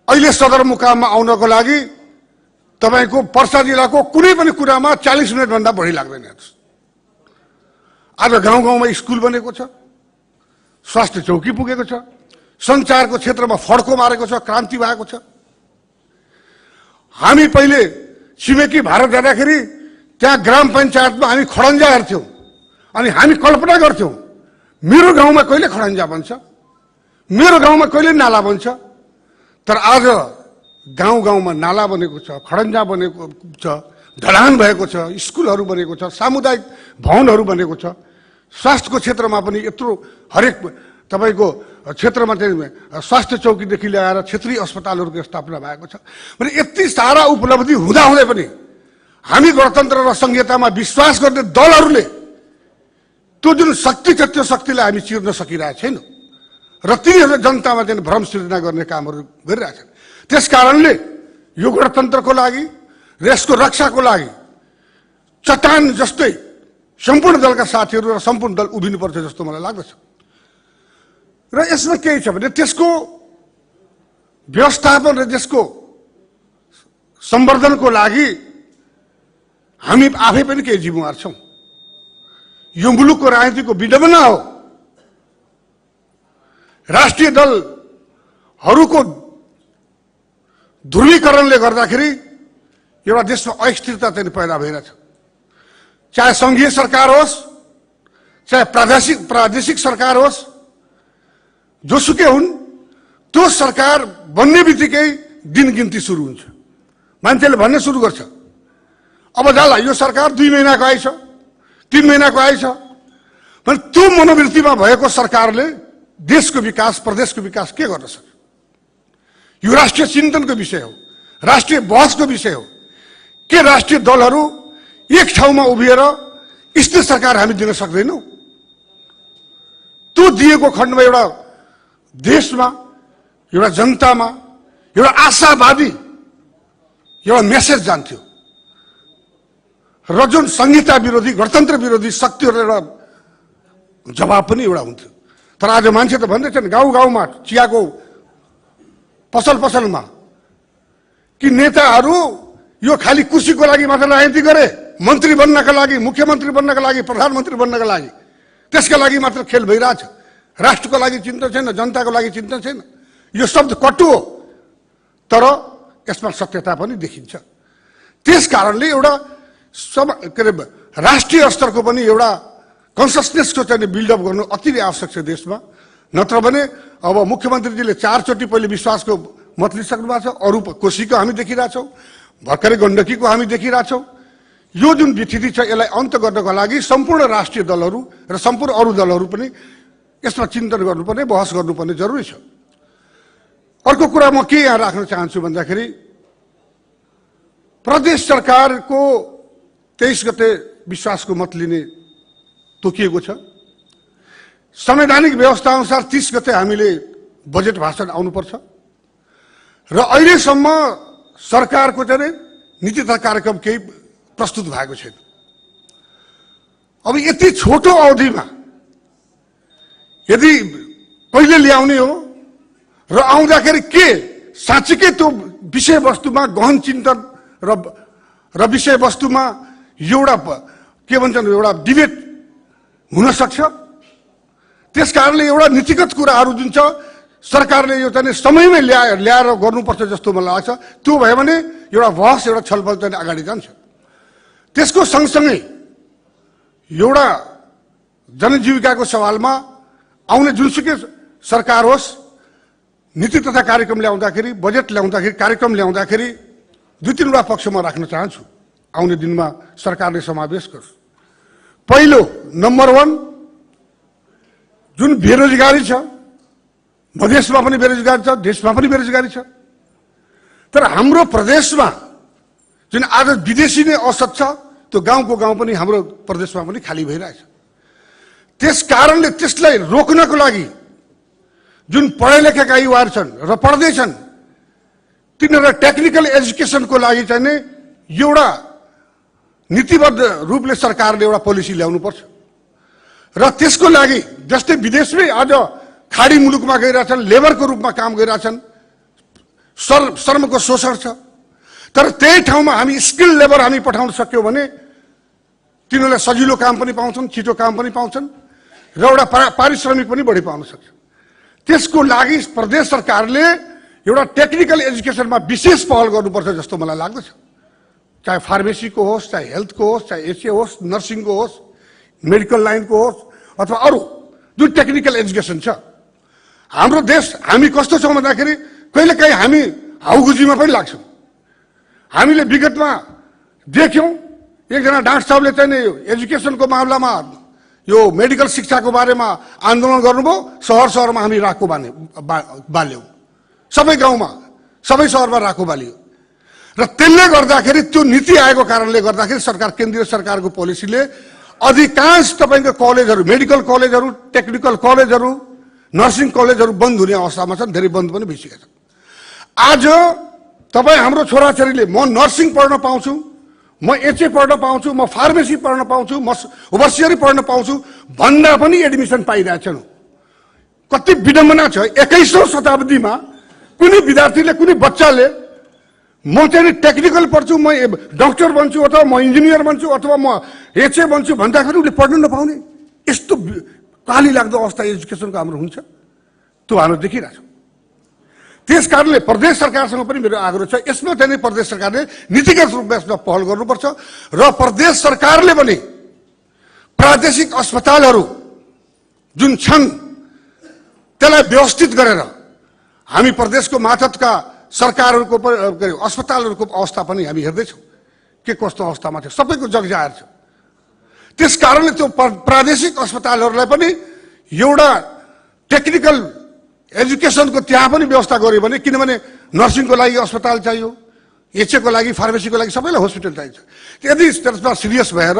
अहिले सदरमुकाममा आउनको लागि तपाईको पर्सा जिल्लाको कुनै पनि कुरामा 40 मिनटभन्दा बढी लाग्दैन। आज गाउँ गाउँमा स्कुल बनेको छ, स्वास्थ्य चौकी पुगेको छ, सञ्चारको क्षेत्रमा फड्को मारेको छ, क्रान्ति भएको छ। हामी पहिले छिमेकी भारत जाँदाखेरि त्यहाँ ग्राम पञ्चायतमा हामी खडन्जा हेर्थ्यौँ अनि हामी कल्पना गर्थ्यौँ मेरो गाउँमा कहिले खडन्जा बन्छ, मेरो गाउँमा कहिले नाला बन्छ। तर आज गाउँ गाउँमा नाला बनेको छ, खडन्जा बनेको छ, ढलान भएको छ, स्कुलहरू बनेको छ, सामुदायिक भवनहरू बनेको छ। स्वास्थ्यको क्षेत्रमा पनि यत्रो हरेक तपाईँको क्षेत्रमा चाहिँ स्वास्थ्य चौकीदेखि ल्याएर क्षेत्रीय अस्पतालहरूको स्थापना भएको छ। भने यति सारा उपलब्धि हुँदाहुँदै पनि हामी गणतन्त्र र संहितामा विश्वास गर्ने दलहरूले त्यो जुन शक्ति छ त्यो शक्तिलाई हामी चिर्न सकिरहेको छैनौँ र तिनीहरूले जनतामा चाहिँ भ्रम सृजना गर्ने कामहरू गरिरहेछन्। त्यस कारणले यो गणतन्त्रको लागि र यसको रक्षाको लागि चट्टान जस्तै सम्पूर्ण दलका साथीहरू र सम्पूर्ण दल उभिनुपर्छ जस्तो मलाई लाग्दछ। र यसमा केही छ भने त्यसको व्यवस्थापन र त्यसको सम्वर्धनको लागि हामी आफै पनि केही जिम्मेवार छौँ। यो मुलुकको राजनीतिको विडम्बना हो राष्ट्रिय दलहरूको ध्रुवीकरणले गर्दाखेरि एउटा देशमा अस्थिरता चाहिँ पैदा भइरहेछ। चाहे संघीय सरकार होस् चाहे प्रादेशिक सरकार होस्, जोसुकै हुन्, त्यो सरकार बन्ने बित्तिकै दिन गिन्ती सुरु हुन्छ। मान्छेले भन्ने सुरु गर्छ अब जाला यो सरकार 2 महिनाको आइछ 3 महिनाको आइछ। भने त्यो मनोवृत्तिमा भएको सरकारले देशको विकास प्रदेशको विकास के गर्न सक्छ? यो राष्ट्रिय चिन्तनको विषय हो, राष्ट्रिय बहसको विषय हो। के राष्ट्रिय दलहरू एक ठाउँमा उभिएर स्थिर सरकार हामी दिन सक्दैनौँ? त्यो दिएको खण्डमा एउटा देशमा एउटा जनतामा एउटा आशावादी एउटा मेसेज जान्थ्यो र जुन संहिता विरोधी गणतन्त्र विरोधी शक्तिहरू एउटा जवाब पनि एउटा हुन्थ्यो। तर आज मान्छे त भन्दैछन् गाउँ गाउँमा चियाको पसल पसलमा कि नेताहरू यो खाली कुर्सीको लागि मात्र राजनीति गरे, मन्त्री बन्नका लागि, मुख्यमन्त्री बन्नका लागि, प्रधानमन्त्री बन्नका लागि, त्यसका लागि मात्र खेल भइरहेछ। राष्ट्रको लागि चिन्ता छैन, जनताको लागि चिन्ता छैन। यो शब्द कटु हो तर यसमा सत्यता पनि देखिन्छ। त्यस कारणले एउटा के अरे राष्ट्रिय स्तरको पनि एउटा कन्सियसनेसको चाहिँ बिल्डअप गर्नु अति नै आवश्यक छ देशमा। नत्र भने अब मुख्यमन्त्रीजीले 4 चोटि पहिले विश्वासको मत लिइसक्नु भएको छ, अरू कोशीको हामी देखिरहेछौँ, भर्खरै गण्डकीको हामी देखिरहेछौँ। यो जुन विथिति छ यसलाई अन्त गर्नको लागि सम्पूर्ण राष्ट्रिय दलहरू र सम्पूर्ण अरू दलहरू पनि यसमा चिन्तन गर्नुपर्ने, बहस गर्नुपर्ने जरुरी छ। अर्को कुरा म के यहाँ राख्न चाहन्छु भन्दाखेरि प्रदेश सरकारको 23 गते विश्वासको मत लिने तोकिएको छ। संवैधानिक व्यवस्था अनुसार 30 गते हामीले बजेट भाषण आउनुपर्छ र अहिलेसम्म सरकारको चाहिँ नीति तथा कार्यक्रम केही प्रस्तुत भएको छैन। अब यति छोटो अवधिमा यदि पहिले ल्याउने हो र आउँदाखेरि के साँच्चीकै त्यो विषयवस्तुमा गहन चिन्तन र विषयवस्तुमा एउटा के भन्छन् एउटा डिबेट हुन सक्छ। त्यस कारणले एउटा नीतिगत कुराहरू जुन छ सरकारले यो चाहिँ समयमै ल्याएर गर्नुपर्छ जस्तो मलाई लाग्छ। त्यो भयो भने एउटा बहस एउटा छलफल चाहिँ अगाडि जान्छ। त्यसको सँगसँगै एउटा जनजीविकाको सवालमा आउने जुनसुकै सरकार होस्, नीति तथा कार्यक्रम ल्याउँदाखेरि, बजेट ल्याउँदाखेरि, कार्यक्रम ल्याउँदाखेरि 2-3 पक्ष म राख्न चाहन्छु आउने दिनमा सरकारले समावेश गर्छ। पहिलो नम्बर 1 जुन बेरोजगारी छ, मधेसमा पनि बेरोजगारी छ, देशमा पनि बेरोजगारी छ। तर हाम्रो प्रदेशमा जुन आज विदेशी नै औसत छ त्यो गाउँको गाउँ पनि हाम्रो प्रदेशमा पनि खाली भइरहेछ। त्यस कारणले त्यसलाई रोक्नको लागि जुन पढे लेखेका युवाहरू छन् र पढ्दैछन् तिनीहरूलाई टेक्निकल एजुकेसनको लागि चाहिँ नै एउटा नीतिबद्ध रूपले सरकारले एउटा पोलिसी ल्याउनुपर्छ र त्यसको लागि जस्तै विदेशमै आज खाडी मुलुकमा गइरहेछन्, लेबरको रूपमा काम गरिरहेछन्, श्रमको शोषण छ। तर त्यही ठाउँमा हामी स्किल लेबर हामी पठाउन सक्यौँ भने तिनीहरूले सजिलो काम पनि पाउँछन्, छिटो काम पनि पाउँछन् र एउटा पारिश्रमिक पनि बढी पाउन सक्छ। त्यसको लागि प्रदेश सरकारले एउटा टेक्निकल एजुकेसनमा विशेष पहल गर्नुपर्छ जस्तो मलाई लाग्दछ। चाहे फार्मेसीको होस्, चाहे हेल्थको होस्, चाहे एसए होस्, नर्सिङको होस्, मेडिकल लाइनको होस् अथवा अरू जुन टेक्निकल एजुकेसन छ। हाम्रो देश हामी कस्तो छौँ भन्दाखेरि कहिलेकाहीँ हामी हाउगुजीमा पनि लाग्छौँ। हामीले विगतमा देख्यौँ एकजना डाक्टर साहबले चाहिँ एजुकेसनको मामलामा यो मेडिकल शिक्षाको बारेमा आन्दोलन गर्नुभयो, सहर सहरमा हामी राखो बाल्यौँ, सबै गाउँमा सबै सहरमा राखो बालियो। र त्यसले गर्दाखेरि त्यो नीति आएको कारणले गर्दाखेरि सरकार, केन्द्रीय सरकारको पोलिसीले अधिकांश तपाईँको कलेजहरू, मेडिकल कलेजहरू, टेक्निकल कलेजहरू, नर्सिङ कलेजहरू बन्द हुने अवस्थामा छन्, धेरै बन्द पनि भइसकेका छन्। आज तपाईँ हाम्रो छोराछोरीले म नर्सिङ पढ्न पाउँछु, म एचए पढ्न पाउँछु, म फार्मेसी पढ्न पाउँछु, म ओभरसियरी पढ्न पाउँछु भन्दा पनि एडमिसन पाइरहेछन्। कति विडम्बना छ, 21औं शताब्दीमा कुनै विद्यार्थीले, कुनै बच्चाले म चाहिँ टेक्निकल पढ्छु, म डक्टर बन्छु, अथवा म इन्जिनियर बन्छु, अथवा म एचए बन्छु भन्दाखेरि उसले पढ्न नपाउने, यस्तो काली लाग्दो अवस्था एजुकेसनको हाम्रो हुन्छ। त्यो हाम्रो देखिरहेछ। त्यस कारणले प्रदेश सरकारसँग पनि मेरो आग्रह छ, यसमा चाहिँ प्रदेश सरकारले नीतिगत रूपमा यसमा पहल गर्नुपर्छ र प्रदेश सरकारले पनि प्रादेशिक अस्पतालहरू जुन छन् त्यसलाई व्यवस्थित गरेर हामी प्रदेशको मातहतका सरकारहरूको अस्पतालहरूको अवस्था पनि हामी हेर्दैछौँ के कस्तो अवस्थामा छ, सबैको जग जाहेर छ। त्यस कारणले त्यो प्रादेशिक अस्पतालहरूलाई पनि एउटा टेक्निकल एजुकेसनको त्यहाँ पनि व्यवस्था गर्यो भने, किनभने नर्सिङको लागि अस्पताल चाहियो, एचएको लागि, फार्मेसीको लागि सबैलाई हस्पिटल चाहिन्छ। यदि त्यसमा सिरियस भएर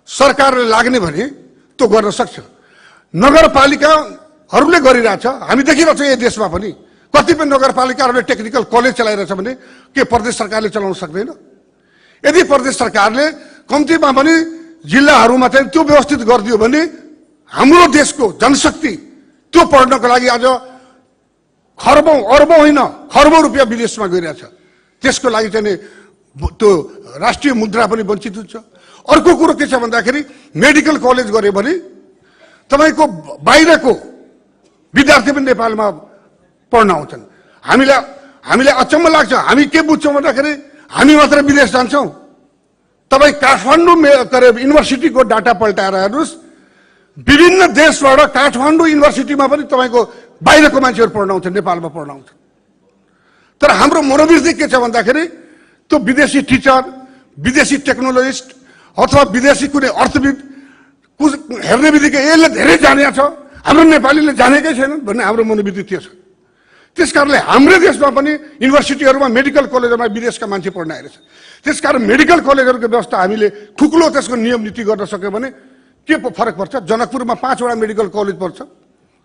सरकारले लाग्ने भने त्यो गर्न सक्छ। नगरपालिकाहरूले गरिरहेछ, हामी देखिरहेछौँ यही देशमा पनि कतिपय नगरपालिकाहरूले टेक्निकल कलेज चलाइरहेछ भने के प्रदेश सरकारले चलाउन सक्दैन? यदि प्रदेश सरकारले कम्तीमा पनि जिल्लाहरूमा चाहिँ त्यो व्यवस्थित गरिदियो भने हाम्रो देशको जनशक्ति त्यो पढ्नको लागि आज खरबौं, अर्बौं होइन, खरबौं रुपियाँ विदेशमा गइरहेछ। त्यसको लागि चाहिँ त्यो राष्ट्रिय मुद्रा पनि वञ्चित हुन्छ। अर्को कुरो के छ भन्दाखेरि मेडिकल कलेज गर्यो भने तपाईँको बाहिरको विद्यार्थी पनि नेपालमा पढ्न आउँछन्। हामीलाई अचम्म लाग्छ, हामी के बुझ्छौँ भन्दाखेरि हामी मात्र विदेश जान्छौँ। तपाईँ काठमाडौँ युनिभर्सिटीको डाटा पल्टाएर हेर्नुहोस्, विभिन्न देशबाट काठमाडौँ युनिभर्सिटीमा पनि तपाईँको बाहिरको मान्छेहरू पढ्न आउँछन्, नेपालमा पढ्न आउँछन्। तर हाम्रो मनोवृत्ति के छ भन्दाखेरि त्यो विदेशी टिचर, विदेशी टेक्नोलोजिस्ट अथवा विदेशी कुनै अर्थविद हेर्ने बित्तिकै यसले धेरै जाने छ, हाम्रो नेपालीले जानेकै छैन भन्ने हाम्रो मनोवृत्ति त्यो छ। त्यस कारणले हाम्रो देशमा पनि युनिभर्सिटीहरूमा, मेडिकल कलेजहरूमा विदेशका मान्छे पढ्न आइरहेछ। त्यसकारण मेडिकल कलेजहरूको व्यवस्था हामीले ठुलो त्यसको नियम नीति गर्न सक्यो भने के फरक पर्छ? जनकपुरमा 5वटा मेडिकल कलेज पर्छ,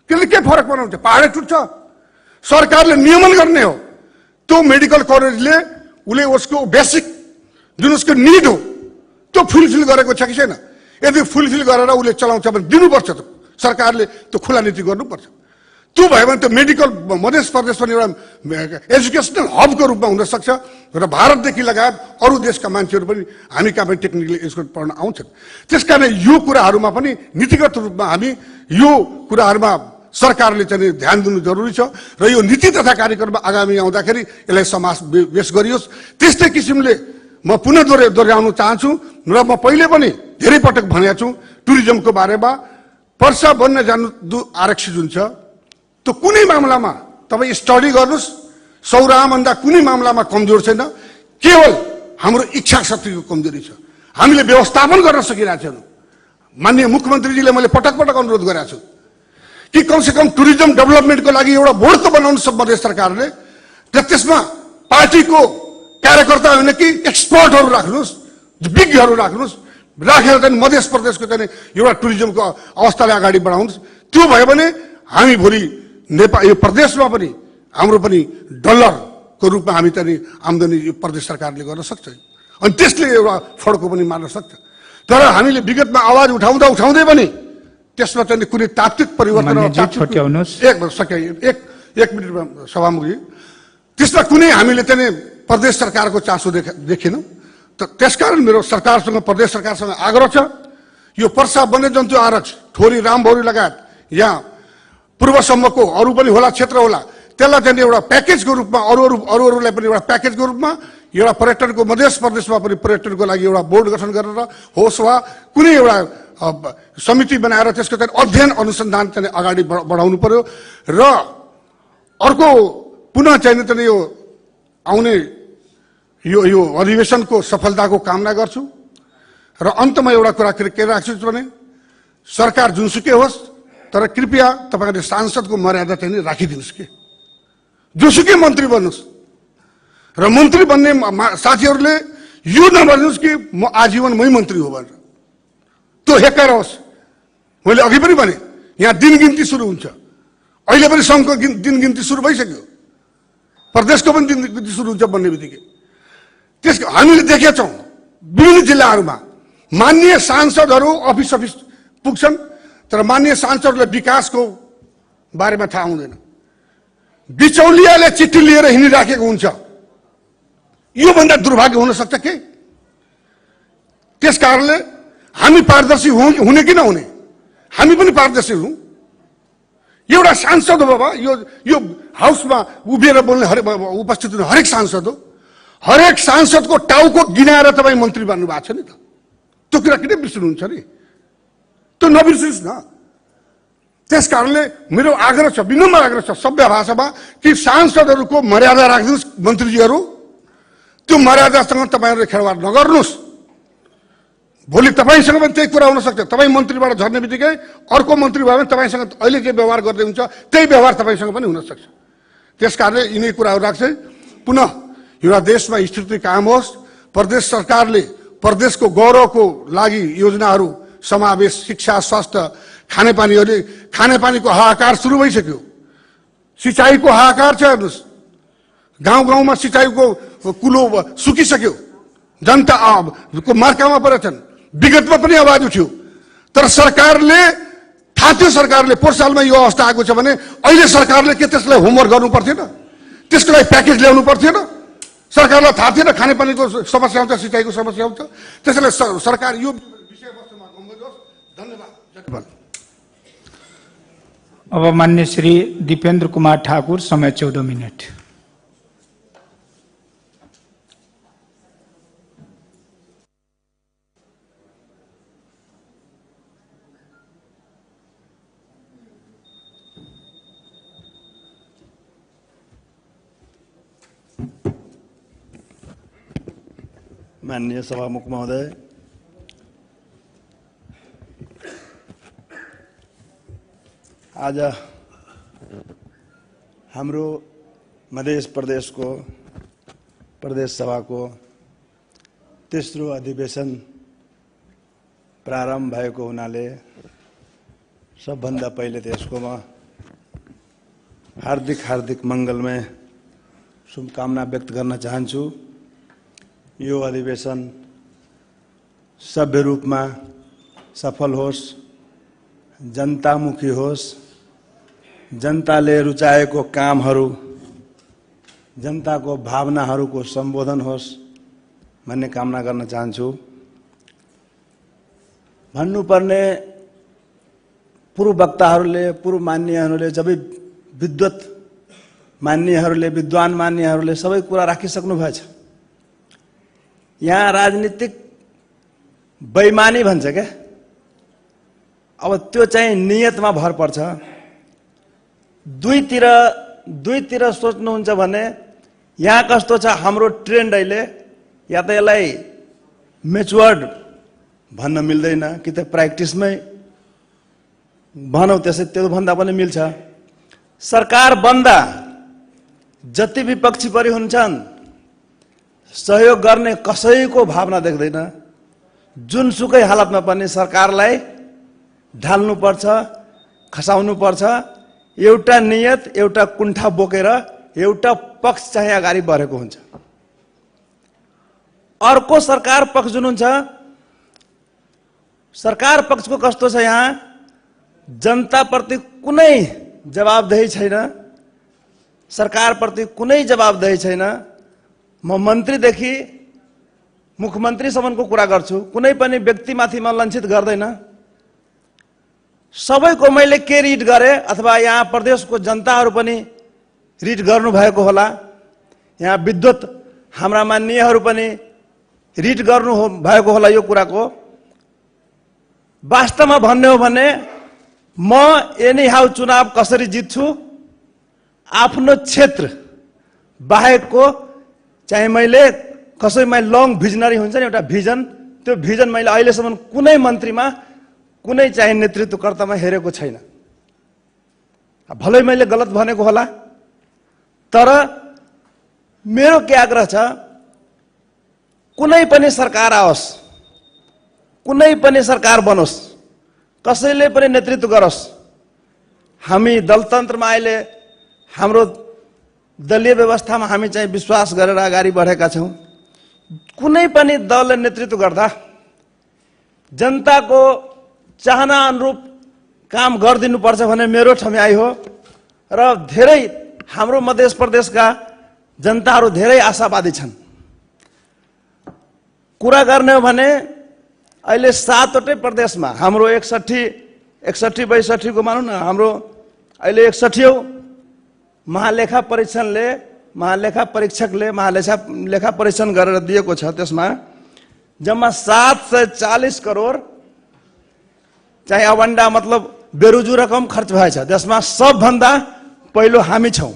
त्यसले के फरक पर्छ? पहाडै टुट्छ। सरकारले नियमन गर्ने हो। त्यो मेडिकल कलेजले उसले उसको बेसिक जुन उसको निड हो त्यो फुलफिल गरेको छ कि छैन? यदि फुलफिल गरेर उसले चलाउँछ भने दिनुपर्छ। सरकारले त्यो खुला नीति गर्नुपर्छ। त्यो भयो भने त्यो मेडिकल मध्य प्रदेश पनि एउटा एजुकेसनल हबको रूपमा हुन सक्छ र भारतदेखि लगायत अरू देशका मान्छेहरू पनि हामी कहाँ पनि टेक्निकल एजुकेसन पढ्न आउँछन्। त्यसकारण यो कुराहरूमा पनि नीतिगत रूपमा हामी यो कुराहरूमा सरकारले चाहिँ ध्यान दिनु जरुरी छ र यो नीति तथा कार्यक्रममा आगामी आउँदाखेरि यसलाई समावेश गरियोस्। त्यस्तै किसिमले म पुनः दोहोऱ्याउन चाहन्छु र म पहिले पनि धेरै पटक भनेको छु टुरिज्मको बारेमा। पर्सा बन्न जानु आरक्षित जुन छ त्यो कुनै मामलामा तपाईँ स्टडी गर्नुहोस्, सौराभन्दा कुनै मामलामा कमजोर छैन, केवल हाम्रो इच्छा शक्तिको कमजोरी छ। हामीले व्यवस्थापन गर्न सकिरहेका छैनौँ। माननीय मुख्यमन्त्रीजीले मैले पटक पटक अनुरोध गरेको छु कि कमसेकम टुरिज्म डेभलपमेन्टको लागि एउटा बोर्ड त बनाउनु प्रदेश सरकारले, र त्यसमा पार्टीको कार्यकर्ता होइन कि एक्सपर्टहरू राख्नुहोस्, विज्ञहरू राख्नुहोस्, राखेर चाहिँ मध्य प्रदेशको चाहिँ एउटा टुरिज्मको अवस्थालाई अगाडि बढाउनुहोस्। त्यो भयो भने हामी भोलि नेपाल यो प्रदेशमा पनि हाम्रो पनि डलरको रूपमा हामी चाहिँ आम्दानी प्रदेश सरकारले गर्न सक्छ अनि त्यसले एउटा फड्को पनि मार्न सक्छ। तर हामीले विगतमा आवाज उठाउँदै पनि त्यसमा चाहिँ कुनै तात्विक परिवर्तन एक मिनटमा सभामुखी त्यसमा कुनै हामीले चाहिँ प्रदेश सरकारको चासो देखेनौँ। त्यसकारण मेरो सरकारसँग, प्रदेश सरकारसँग आग्रह छ, यो पर्सा वन्यजन्तु आरक्ष, ठोरी, रामभौरी लगायत यहाँ पूर्वसम्मको अरू पनि होला क्षेत्र होला, त्यसलाई चाहिँ एउटा प्याकेजको रूपमा अरूलाई पनि एउटा प्याकेजको रूपमा एउटा पर्यटनको मध्य प्रदेशमा पनि पर्यटनको लागि एउटा बोर्ड गठन गरेर होस् वा कुनै एउटा समिति बनाएर त्यसको चाहिँ अध्ययन अनुसन्धान चाहिँ अगाडि बढाउनु पर्यो। र अर्को पुनः चाहिँ यो आउने यो अधिवेशनको सफलताको कामना गर्छु र अन्तमा एउटा कुरा के राख्छु भने सरकार जुनसुकै होस्, तर कृपया तपाईँहरूले सांसदको मर्यादा चाहिँ नि राखिदिनुहोस् के। जोसुकै मन्त्री बन्नुहोस् र मन्त्री बन्ने साथीहरूले यो नभनिदिनुहोस् कि म आजीवन मै मन्त्री हो भनेर, त्यो हेक्कार होस्। मैले अघि पनि भने यहाँ दिनगिन्ती सुरु हुन्छ, अहिले पनि सङ्घको दिनगिन्ती सुरु भइसक्यो, प्रदेशको पनि दिनगिन्ती सुरु हुन्छ भन्ने बित्तिकै त्यसको हामीले देखेका छौँ विभिन्न जिल्लाहरूमा माननीय सांसदहरू अफिस पुग्छन्, तर माननीय सांसदहरूलाई विकासको बारेमा थाहा हुँदैन। बिचौलियाले चिठी लिएर हिँडिराखेको हुन्छ। योभन्दा दुर्भाग्य हुन सक्छ के? त्यस कारणले हामी पारदर्शी हुने कि नहुने, हामी पनि पारदर्शी हौँ। एउटा सांसद हो बाबा, यो हाउसमा उभिएर बोल्ने उपस्थित हुने हरेक सांसद हो। हरेक सांसदको टाउको गिनाएर तपाईँ मन्त्री बन्नु भएको छ नि त। त्यो कुरा किन बिर्सिनुहुन्छ नि? त्यो नबिर्सिनुहोस् न। त्यस कारणले मेरो आग्रह छ, विनम्र आग्रह छ सभ्य भाषामा कि सांसदहरूको मर्यादा राखिदिनुहोस् मन्त्रीजीहरू। त्यो मर्यादासँग तपाईँहरूले खेलवाड नगर्नुहोस्। भोलि तपाईँसँग पनि त्यही कुरा हुन सक्छ। तपाईँ मन्त्रीबाट झर्ने बित्तिकै अर्को मन्त्री भयो भने तपाईँसँग अहिले जे व्यवहार गर्दै हुन्छ त्यही व्यवहार तपाईँसँग पनि हुन सक्छ। त्यस कारणले यिनै कुराहरू राख्छै। पुनः एउटा देशमा स्थिति कायम होस्। प्रदेश सरकारले प्रदेशको गौरवको लागि योजनाहरू समावेश, शिक्षा, स्वास्थ्य, खानेपानीको हाहाकार सुरु भइसक्यो। सिँचाइको हाहाकार छ हेर्नुहोस्। गाउँ गाउँमा सिँचाइको कुलो सुकिसक्यो, जनता को मार्कामा परेछन्। विगतमा पनि आवाज उठ्यो, तर सरकारले थाहा थियो, सरकारले पोहोर सालमा यो अवस्था आएको छ भने अहिले सरकारले के त्यसलाई होमवर्क गर्नु पर्थेन? त्यसको लागि प्याकेज ल्याउनु पर्थेन? सरकारलाई थाहा थिएन खानेपानीको समस्या हुन्छ, सिँचाइको समस्या हुन्छ। त्यसैले सरकार यो विषयवस्तुमा गम्भीर होस्। धन्यवाद। अब मान्य श्री दीपेन्द्र कुमार ठाकुर, समय 14 मिनट। माननीय सभामुख महोदय, आज हाम्रो मध्य प्रदेशको प्रदेश सभाको तेस्रो अधिवेशन प्रारम्भ भएको हुनाले सबभन्दा पहिले त्यसको म हार्दिक मङ्गलमय शुभकामना व्यक्त गर्न चाहन्छु। यो अधिवेशन सभ्य रूपमा सफल होस्, जनतामुखी होस्, जनताले रुचाएको कामहरू, जनताको भावनाहरूको सम्बोधन होस् भन्ने कामना गर्न चाहन्छु। भन्नुपर्ने पूर्व वक्ताहरूले, पूर्व मान्यहरूले, जब विद्वान मान्यहरूले सबै कुरा राखिसक्नु भएछ। यहाँ राजनीतिक बेइमानी भन्छ क्या, अब त्यो चाहिँ नियतमा भर पर्छ। दुईतिर सोच्नुहुन्छ भने यहाँ कस्तो छ हाम्रो ट्रेन्ड अहिले, या त यसलाई मेच्योर्ड भन्न मिल्दैन कि त प्र्याक्टिसमै भनौँ, त्यसै त्यो भन्दा पनि मिल्छ। सरकार बन्दा जति विपक्षी परि हुन्छन् सहयोग गर्ने कसैको भावना देख्दैन। जुनसुकै हालतमा पनि सरकारलाई ढाल्नुपर्छ, खसाउनुपर्छ। एउटा नियत, एउटा कुण्ठा बोकेर एउटा पक्ष चाहिँ अगाडि बढेको हुन्छ। अर्को सरकार पक्ष जुन हुन्छ, सरकार पक्षको कस्तो छ, यहाँ जनताप्रति कुनै जवाबदेही छैन, सरकारप्रति कुनै जवाबदेही छैन। म मन्त्रीदेखि मुख्यमन्त्रीसम्मको कुरा गर्छु, कुनै पनि व्यक्तिमाथि म लक्षित गर्दैन। सबैको मैले के रिड गरेँ, अथवा यहाँ प्रदेशको जनताहरू पनि रिड गर्नुभएको होला, यहाँ विद्वत हाम्रा मान्यहरू पनि रिड गर्नु भएको होला यो कुराको। वास्तवमा भन्ने हो भने म एनी हाउ चुनाव कसरी जित्छु, आफ्नो क्षेत्र बाहेकको चाहिँ मैले कसैमा लङ भिजनरी हुन्छ नि एउटा भिजन, त्यो भिजन मैले अहिलेसम्म कुनै मन्त्रीमा कुनै चाहिँ नेतृत्वकर्तामा हेरेको छैन। भलै मैले गलत भनेको होला, तर मेरो के आग्रह छ, कुनै पनि सरकार आओस्, कुनै पनि सरकार बनोस्, कसैले पनि नेतृत्व गरोस्, हामी दलतन्त्रमा अहिले हाम्रो दलीय व्यवस्थामा हामी चाहिँ विश्वास गरेर अगाडि बढेका छौँ। कुनै पनि दलले नेतृत्व गर्दा जनताको चाहना अनुरूप काम गरिदिनुपर्छ भन्ने मेरो ठम्याइ हो र धेरै हाम्रो मध्य प्रदेशका जनताहरू धेरै आशावादी छन्। कुरा गर्ने हो भने अहिले 7वटै प्रदेशमा हाम्रो 61-62 को मानौँ न, हाम्रो अहिले 61औं महालेखा परीक्षण गरेर दिएको छ। त्यसमा जम्मा 740 करोड चाहिँ अवण्डा मतलब बेरुजु रकम खर्च भएछ। त्यसमा सबभन्दा पहिलो हामी छौँ।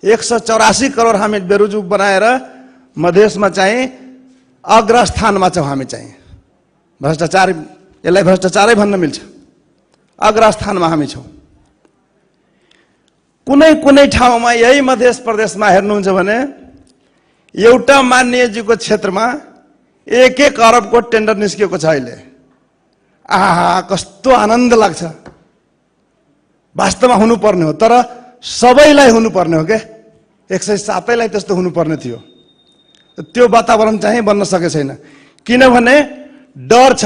184 करोड हामी बेरुजु बनाएर मधेसमा चाहिँ अग्रस्थानमा छौँ। हामी चाहिँ भ्रष्टाचार, यसलाई भ्रष्टाचारै भन्न मिल्छ, अग्रस्थानमा हामी छौँ। कुनै कुनै ठाउँमा यही मध्य प्रदेशमा हेर्नुहुन्छ भने एउटा माननीयजीको क्षेत्रमा 1-1 अरबको टेन्डर निस्किएको छ अहिले। आहा, कस्तो आनन्द लाग्छ। वास्तवमा हुनुपर्ने हो, तर सबैलाई हुनुपर्ने हो के, 107लाई त्यस्तो हुनुपर्ने थियो। त्यो वातावरण चाहिँ बन्न सके छैन, किनभने डर छ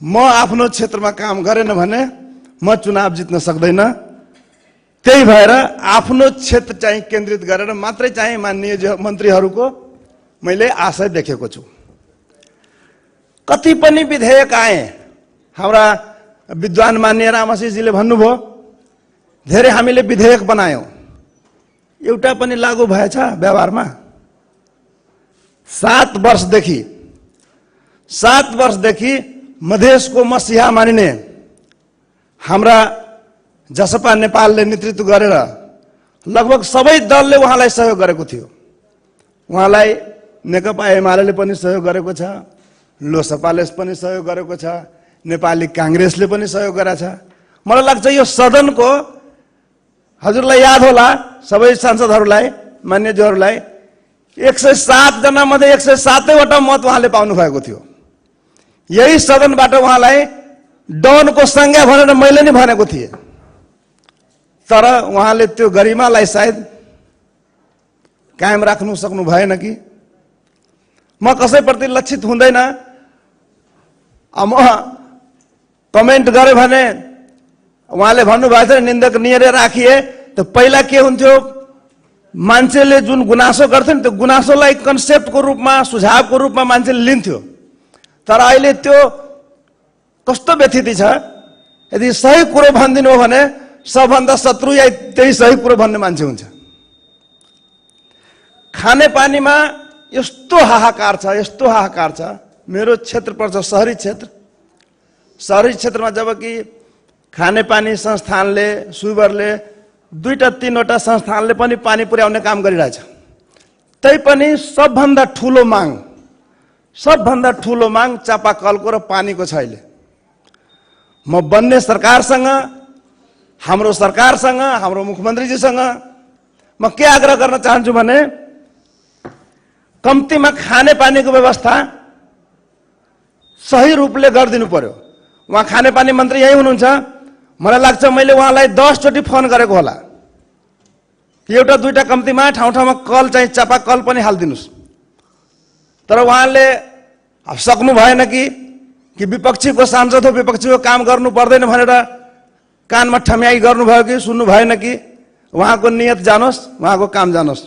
म आफ्नो क्षेत्रमा काम गरेन भने म चुनाव जित्न सक्दैन। त्यही भएर आफ्नो क्षेत्र चाहिँ केन्द्रित गरेर मात्रै चाहिँ माननीय मन्त्रीहरूको मैले आशय देखेको छु। कति पनि विधेयक आए, हाम्रा विद्वान माननीय रामसिंहजीले भन्नुभयो धेरै हामीले विधेयक बनायौं, एउटा पनि लागू भएछ व्यवहारमा। 7 वर्षदेखि मधेसको मसिहा मानिने हाम्रा जसपा नेपालले नेतृत्व गरेर लगभग सबै दलले उहाँलाई सहयोग गरेको थियो। उहाँलाई नेकपा एमाले पनि सहयोग गरेको छ, लोसपाले पनि सहयोग गरेको छ, नेपाली कांग्रेसले पनि सहयोग गरेको छ। मलाई लाग्छ यो सदनको, हजुरलाई याद होला सबै सांसदहरूलाई, मान्यज्यूहरूलाई, 107 जना मध्ये 107वटा मत उहाँले पाउनु भएको थियो। यही सदनबाट उहाँलाई डनको संज्ञा भनेर मैले नै भनेको थिएँ, तर उहाँले त्यो गरिमालाई सायद कायम राख्नु सक्नु भएन कि। म कसैप्रति लक्षित हुँदैन, म कमेन्ट गरे भने उहाँले भन्नुभएको थियो निन्दक नियर राखिए, त पहिला के हुन्थ्यो, मान्छेले जुन गुनासो गर्थे नि त्यो गुनासोलाई कन्सेप्टको रूपमा, सुझावको रूपमा मान्छेले लिन्थ्यो। तर अहिले त्यो कस्तो व्यथिति छ, यदि सही कुरो भनिदिनु हो भने सबभन्दा शत्रु या त्यही सही कुरो भन्ने मान्छे हुन्छ। खानेपानीमा यस्तो हाहाकार छ, यस्तो हाहाकार छ। मेरो क्षेत्र पर्छ शहरी क्षेत्र। शहरी क्षेत्रमा जबकि खानेपानी संस्थानले, सुइबरले, 2-3वटा संस्थानले पनि पानी पुर्याउने काम गरिरहेछ, तैपनि सबभन्दा ठुलो माग चापाकलको र पानीको छ। अहिले म बन्ने सरकारसँग, हाम्रो सरकारसँग, हाम्रो मुख्यमन्त्रीजीसँग म के आग्रह गर्न चाहन्छु भने कम्तीमा खानेपानीको व्यवस्था सही रूपले गरिदिनु पर्यो। उहाँ खानेपानी मन्त्री यही हुनुहुन्छ, मलाई लाग्छ मैले उहाँलाई 10 चोटि फोन गरेको होला कि एउटा 2टा कम्तीमा ठाउँ ठाउँमा कल चाहिँ चापाकल पनि हालिदिनुस्। तर उहाँले सक्नु भएन कि विपक्षीको सांसद हो, विपक्षीको काम गर्नु पर्दैन भनेर कानमा ठम्याई गर्नुभयो कि सुन्नु भएन कि। उहाँको नियत जानोस्, उहाँको काम जानोस्।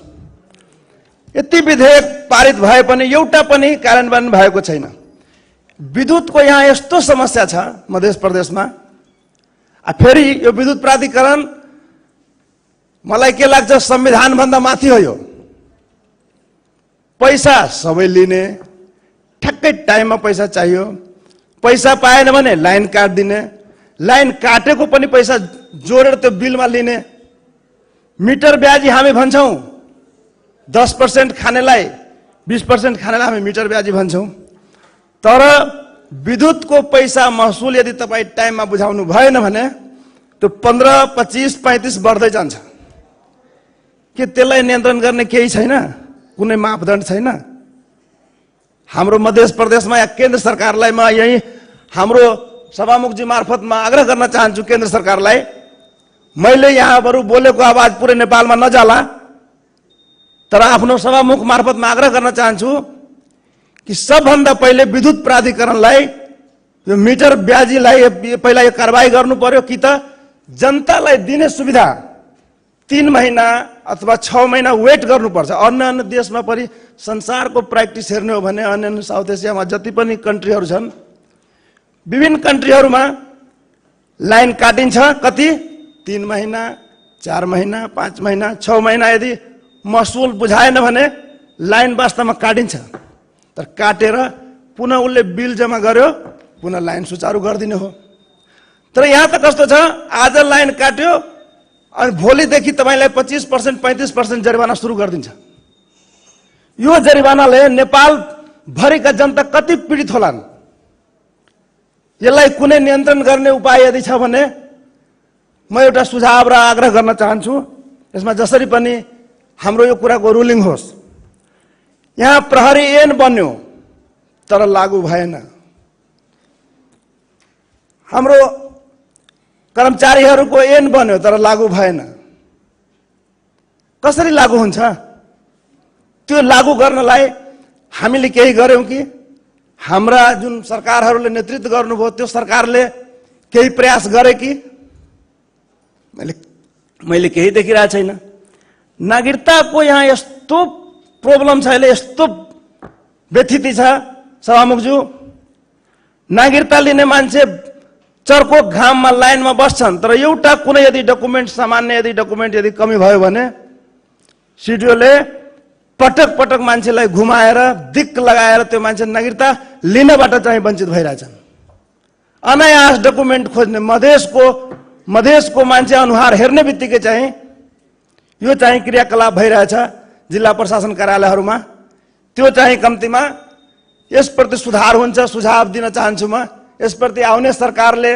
यति विधेयक पारित भए पनि एउटा पनि कार्यान्वयन भएको छैन। विद्युतको यहाँ यस्तो समस्या छ मध्य प्रदेशमा। फेरि यो विद्युत प्राधिकरण मलाई के लाग्छ संविधान भन्दा माथि हो। यो पैसा सबै लिने, ठ्याक्कै टाइममा पैसा चाहियो, पैसा पाएन भने लाइन काट्दिने, लाइन काटेको पनि पैसा जोडेर त्यो बिलमा लिने। मिटर ब्याजी हामी भन्छौँ 10% खानेलाई, 20% खानेलाई हामी मिटर ब्याजी भन्छौँ, तर विद्युतको पैसा महसुल यदि तपाईँ टाइममा बुझाउनु भएन भने त्यो 15, 25, 35 बढ्दै जान्छ। के त्यसलाई नियन्त्रण गर्ने केही छैन? कुनै मापदण्ड छैन? हाम्रो मध्य प्रदेशमा या केन्द्र सरकारलाई म यही हाम्रो सभामुखजी मार्फत म आग्रह गर्न चाहन्छु केन्द्र सरकारलाई, मैले यहाँहरू बोलेको आवाज पुरै नेपालमा नजाला, तर आफ्नो सभामुख मार्फत म आग्रह गर्न चाहन्छु कि सबभन्दा पहिले विद्युत प्राधिकरणलाई यो मिटर ब्याजीलाई पहिला यो कारबाही गर्नु पर्यो कि त जनतालाई दिने सुविधा 3 महिना अथवा 6 महिना वेट गर्नुपर्छ। अन्य अन्य देशमा पनि संसारको प्र्याक्टिस हेर्ने हो भने अन्य साउथ एसियामा जति पनि कन्ट्रीहरू छन्, विभिन्न कन्ट्रीहरूमा लाइन काटिन्छ कति 3 महिना, 4 महिना, 5 महिना, 6 महिना यदि महसुल बुझाएन भने लाइन वास्तवमा काटिन्छ। तर काटेर पुनः उसले बिल जम्मा गर्यो, पुनः लाइन सुचारू गरिदिने हो। तर यहाँ त कस्तो छ, आज लाइन काट्यो अनि भोलिदेखि तपाईँलाई 25%, 35% जरिवाना सुरु गरिदिन्छ। यो जरिवानाले नेपाल भरिका जनता कति पीडित होलान्? यसलाई कुनै नियन्त्रण गर्ने उपाय यदि छ भने म एउटा सुझाव र आग्रह गर्न चाहन्छु, यसमा जसरी पनि हाम्रो यो कुराको रुलिङ होस्। यहाँ प्रहरी ऐन बन्यो तर लागू भएन। हाम्रो कर्मचारीहरूको ऐन बन्यो तर लागू भएन। कसरी लागू हुन्छ? त्यो लागू गर्नलाई हामीले केही गर्यौं कि? हाम्रा जुन सरकारहरूले नेतृत्व गर्नुभयो त्यो सरकारले केही प्रयास गरे कि? मैले केही देखिरहेको छैन। नागरिकताको यहाँ यस्तो प्रब्लम छ, अहिले यस्तो व्यथिति छ सभामुखज्यू, नागरिकता लिने मान्छे चर्को घाममा लाइनमा बस्छन्, तर एउटा कुनै यदि डकुमेन्ट, सामान्य यदि डकुमेन्ट यदि कमी भयो भने सिडिओले पटक पटक मान्छेलाई घुमाएर दिक्क लगाएर त्यो मान्छे नागरिकता लिनबाट चाहिँ वञ्चित भइरहेछन्। अनायास डकुमेन्ट खोज्ने मधेसको मान्छे अनुहार हेर्ने बित्तिकै चाहिँ यो चाहिँ क्रियाकलाप भइरहेछ जिल्ला प्रशासन कार्यालयहरूमा। त्यो चाहिँ कम्तीमा यसप्रति सुधार हुन्छ, सुझाव दिन चाहन्छु म। यसप्रति आउने सरकारले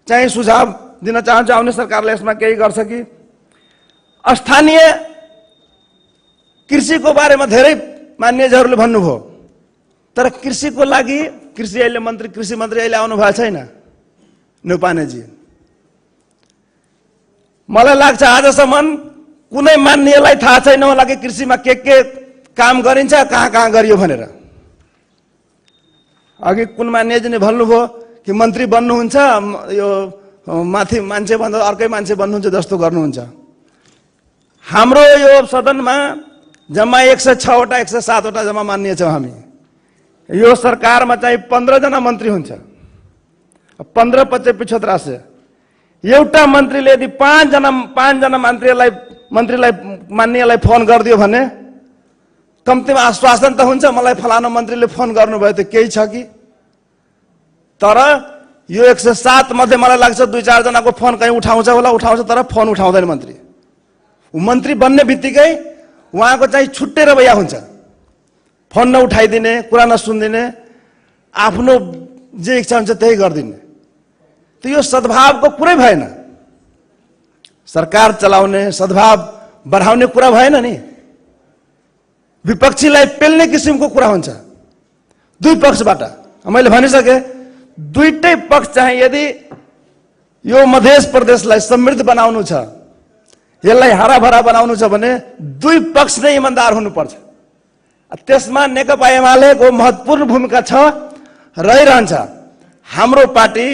चाहिँ सुझाव दिन चाहन्छु, आउने सरकारले यसमा केही गर्छ कि? स्थानीय कृषिको बारेमा धेरै मान्यजहरूले भन्नुभयो, तर कृषिको लागि कृषि मन्त्री अहिले आउनु भएको छैन, न्यौपानेजी। मलाई लाग्छ आजसम्म कुनै मान्यलाई थाहा छैन होला कि कृषिमा के काम गरिन्छ, कहाँ कहाँ गरियो भनेर। अघि कुन मान्यजीले भन्नुभयो कि मन्त्री बन्नुहुन्छ, यो माथि मान्छे भन्दा अर्कै मान्छे बन्नुहुन्छ जस्तो गर्नुहुन्छ। हाम्रो यो सदनमा जम्मा 106 वटा 107 वटा जम्मा मान्य छौँ हामी। यो सरकारमा चाहिँ 15 जना मन्त्री हुन्छ, 15 × 75 से। एउटा मन्त्रीले यदि 5 जना मन्त्रीलाई मान्यलाई फोन गरिदियो भने कम्तीमा आश्वासन त हुन्छ, मलाई फलानु मन्त्रीले फोन गर्नुभयो त केही छ कि? तर यो 107 मध्ये मलाई लाग्छ 2-4 जनाको फोन कहीँ उठाउँछ तर फोन उठाउँदैन मन्त्री। मन्त्री बन्ने बित्तिकै उहाँको चाहिँ छुट्टै रवैया हुन्छ, फोन नउठाइदिने, कुरा नसुनिदिने, आफ्नो जे इच्छा हुन्छ त्यही गरिदिने। त यो सद्भावको कुरै भएन। सरकार चलाउने, सद्भाव बढाउने कुरा भएन नि। विपक्षीलाई पेल्ने किसिमको कुरा हुन्छ दुई पक्षबाट। मैले भनिसके, दुईटै पक्ष चाहिँ यदि यो मध्य प्रदेशलाई समृद्ध बनाउनु छ, यसलाई हराभरा बनाउनु छ भने दुई पक्ष नै इमानदार हुनुपर्छ। त्यसमा नेकपा एमालेको महत्त्वपूर्ण भूमिका छ, रहिरहन्छ। हाम्रो पार्टी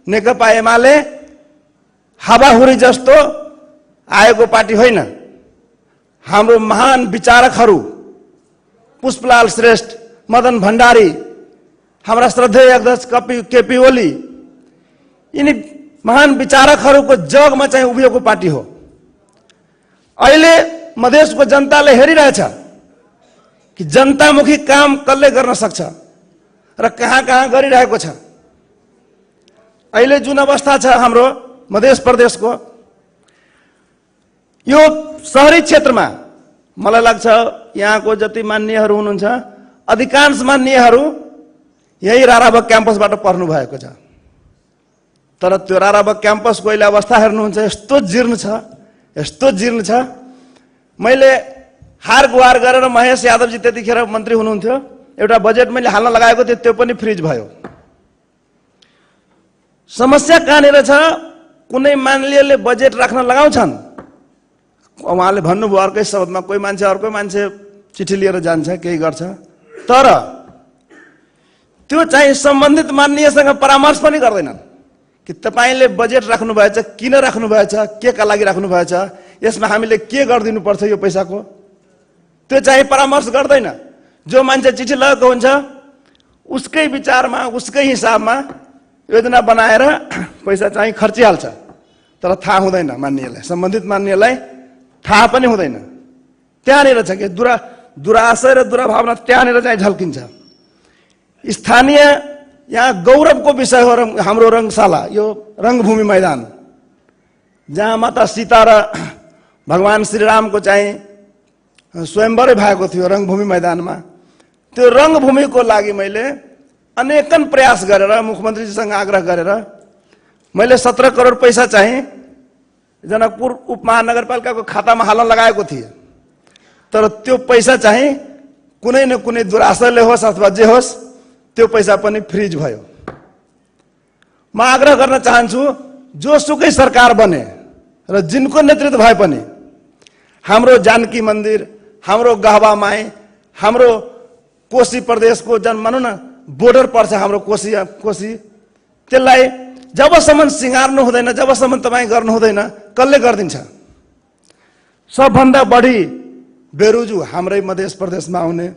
नेकपा एमाले हावाहुरी जस्तो आएको पार्टी होइन। हाम्रो महान विचारकहरू पुष्पलाल श्रेष्ठ, मदन भण्डारी, हाम्रा श्रद्धेय अध्यक्ष केपी ओली, यिनी महान विचारकहरूको जगमा चाहिँ उभिएको पार्टी हो। अहिले मधेसको जनताले हेरिरहेछ कि जनतामुखी काम कसले गर्न सक्छ र कहाँ कहाँ गरिरहेको छ। अहिले जुन अवस्था छ हाम्रो मध्य प्रदेशको, यो शहरी क्षेत्रमा मलाई लाग्छ यहाँको जति मान्यहरू हुनुहुन्छ, अधिकांश मान्यहरू यही राराबग क्याम्पसबाट पढ्नु भएको छ। तर त्यो राराबग क्याम्पसको अहिले अवस्था हेर्नुहुन्छ, यस्तो जीर्ण छ, यस्तो जीर्ण छ। मैले हार गुहार गरेर महेश यादवजी त्यतिखेर मन्त्री हुनुहुन्थ्यो, एउटा बजेट मैले हाल्न लगाएको थिएँ, त्यो पनि फ्रिज भयो। समस्या कहाँनिर छ? कुनै मानलीयले बजेट राख्न लगाउँछन्, उहाँले भन्नुभयो अर्कै शब्दमा, कोही मान्छे अर्कै मान्छे चिठी लिएर जान्छ, केही गर्छ, तर त्यो चाहिँ सम्बन्धित माननीयसँग परामर्श पनि गर्दैनन् कि तपाईँले बजेट राख्नु भएछ, किन राख्नु भएछ, के का लागि राख्नु भएछ, यसमा हामीले के गरिदिनु पर्छ यो पैसाको, त्यो चाहिँ परामर्श गर्दैन। जो मान्छे चिठी लगेको हुन्छ उसकै विचारमा, उसकै हिसाबमा योजना बनाएर पैसा चाहिँ खर्चिहाल्छ, तर थाहा हुँदैन माननीयलाई, सम्बन्धित माननीयलाई थाहा पनि हुँदैन। त्यहाँनिर छ कि दुराशय र दुराभावना त्यहाँनिर चाहिँ झल्किन्छ। स्थानीय यहाँ गौरवको विषय हो हाम्रो रङ्गशाला, यो रङ्गभूमि मैदान, जहाँ माता सीता र भगवान श्रीरामको चाहिँ स्वयंवरै भएको थियो रङ्गभूमि मैदानमा। त्यो रङ्गभूमिको लागि मैले अनेकन प्रयास गरेर मुख्यमन्त्रीजीसँग आग्रह गरेर मैले 17 करोड पैसा चाहिँ जनकपुर उपमहानगरपालिकाको खातामा हाल्न लगाएको थिएँ, तर त्यो पैसा चाहिँ कुनै न कुनै दुराशयले होस् अथवा जे होस् त्यो पैसा पनि फ्रिज भयो। म आग्रह गर्न चाहन्छु, जोसुकै सरकार बने र जिनको नेतृत्व भए पनि हाम्रो जानकी मन्दिर, हाम्रो गहवामाई, हाम्रो कोशी प्रदेशको जन मानौँ न बोर्डर पर्छ हाम्रो कोशी, त्यसलाई जबसम्म सिँगार्नु हुँदैन, जबसम्म तपाईँ गर्नु हुँदैन, कसले गरिदिन्छ? सबभन्दा बढी बेरुजु हाम्रै मध्य प्रदेशमा आउने,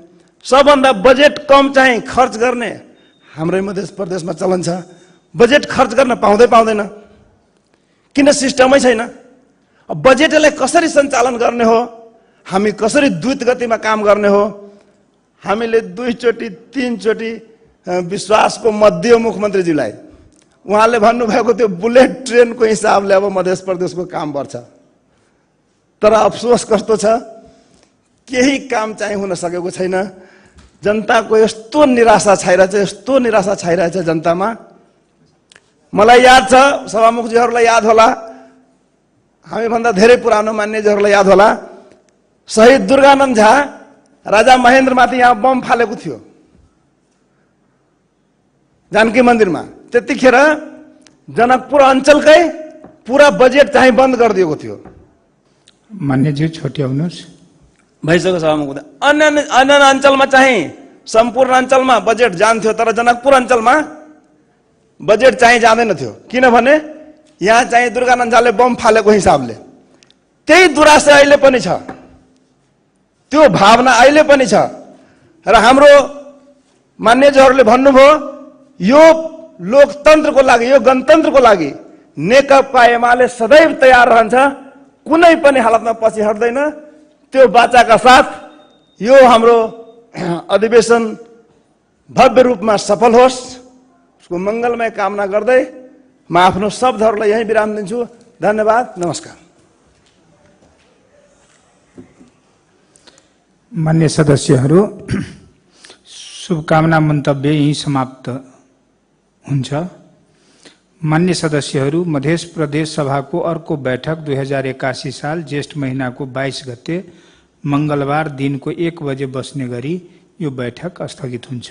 सबभन्दा बजेट कम चाहिँ खर्च गर्ने हाम्रै मध्य प्रदेशमा चलन छ। बजेट खर्च गर्न पाउँदैन, किन? सिस्टमै छैन। बजेटलाई कसरी सञ्चालन गर्ने हो, हामी कसरी द्रुत गतिमा काम गर्ने हो, हामीले 2 चोटि 3 चोटि विश्वासको मत दियो मुख्यमन्त्रीजीलाई। उहाँले भन्नुभएको त्यो बुलेट ट्रेनको हिसाबले अब मध्य प्रदेशको काम बढ्छ, तर अफसोस कस्तो छ, केही काम चाहिँ हुन सकेको छैन। जनताको यस्तो निराशा छाइरहेछ, यस्तो निराशा छाइरहेछ जनतामा। मलाई याद छ, सभामुखजीहरूलाई याद होला, हामीभन्दा धेरै पुरानो मान्यजीहरूलाई याद होला, शहीद दुर्गानन्द झा राजा महेन्द्रमाथि यहाँ बम फालेको थियो जानकी मन्दिरमा। त्यतिखेर जनकपुर अञ्चलकै पुरा बजेट चाहिँ बन्द गरिदिएको थियो। मान्यज्यू छोट्याउनुहोस्। भइसक्यो सभामुख। अन्य अञ्चलमा चाहिँ सम्पूर्ण अञ्चलमा बजेट जान्थ्यो, तर जनकपुर अञ्चलमा बजेट चाहिँ जाँदैन थियो, किनभने यहाँ चाहिँ दुर्गानन्द झाले बम फालेको हिसाबले। त्यही दुराशा अहिले पनि छ, त्यो भावना अहिले पनि छ। र हाम्रो मान्यजहरूले भन्नुभयो यो लोकतन्त्रको लागि, यो गणतन्त्रको लागि नेकपा एमाले सदैव तयार रहन्छ, कुनै पनि हालतमा पछि हट्दैन। त्यो बाचाका साथ यो हाम्रो अधिवेशन भव्य रूपमा सफल होस्, उसको मङ्गलमय कामना गर्दै म आफ्नो शब्दहरूलाई यही विराम दिन्छु। धन्यवाद, नमस्कार। मान्य सदस्यहरू, शुभकामना मन्तव्य यही समाप्त हुन्छ। मान्य सदस्यहरू, मध्य प्रदेश सभाको अर्को बैठक 2081 साल ज्येष्ठ महीनाको 22 गते मंगलबार दिनको 1 बजे बस्ने गरी यो बैठक स्थगित हुन्छ।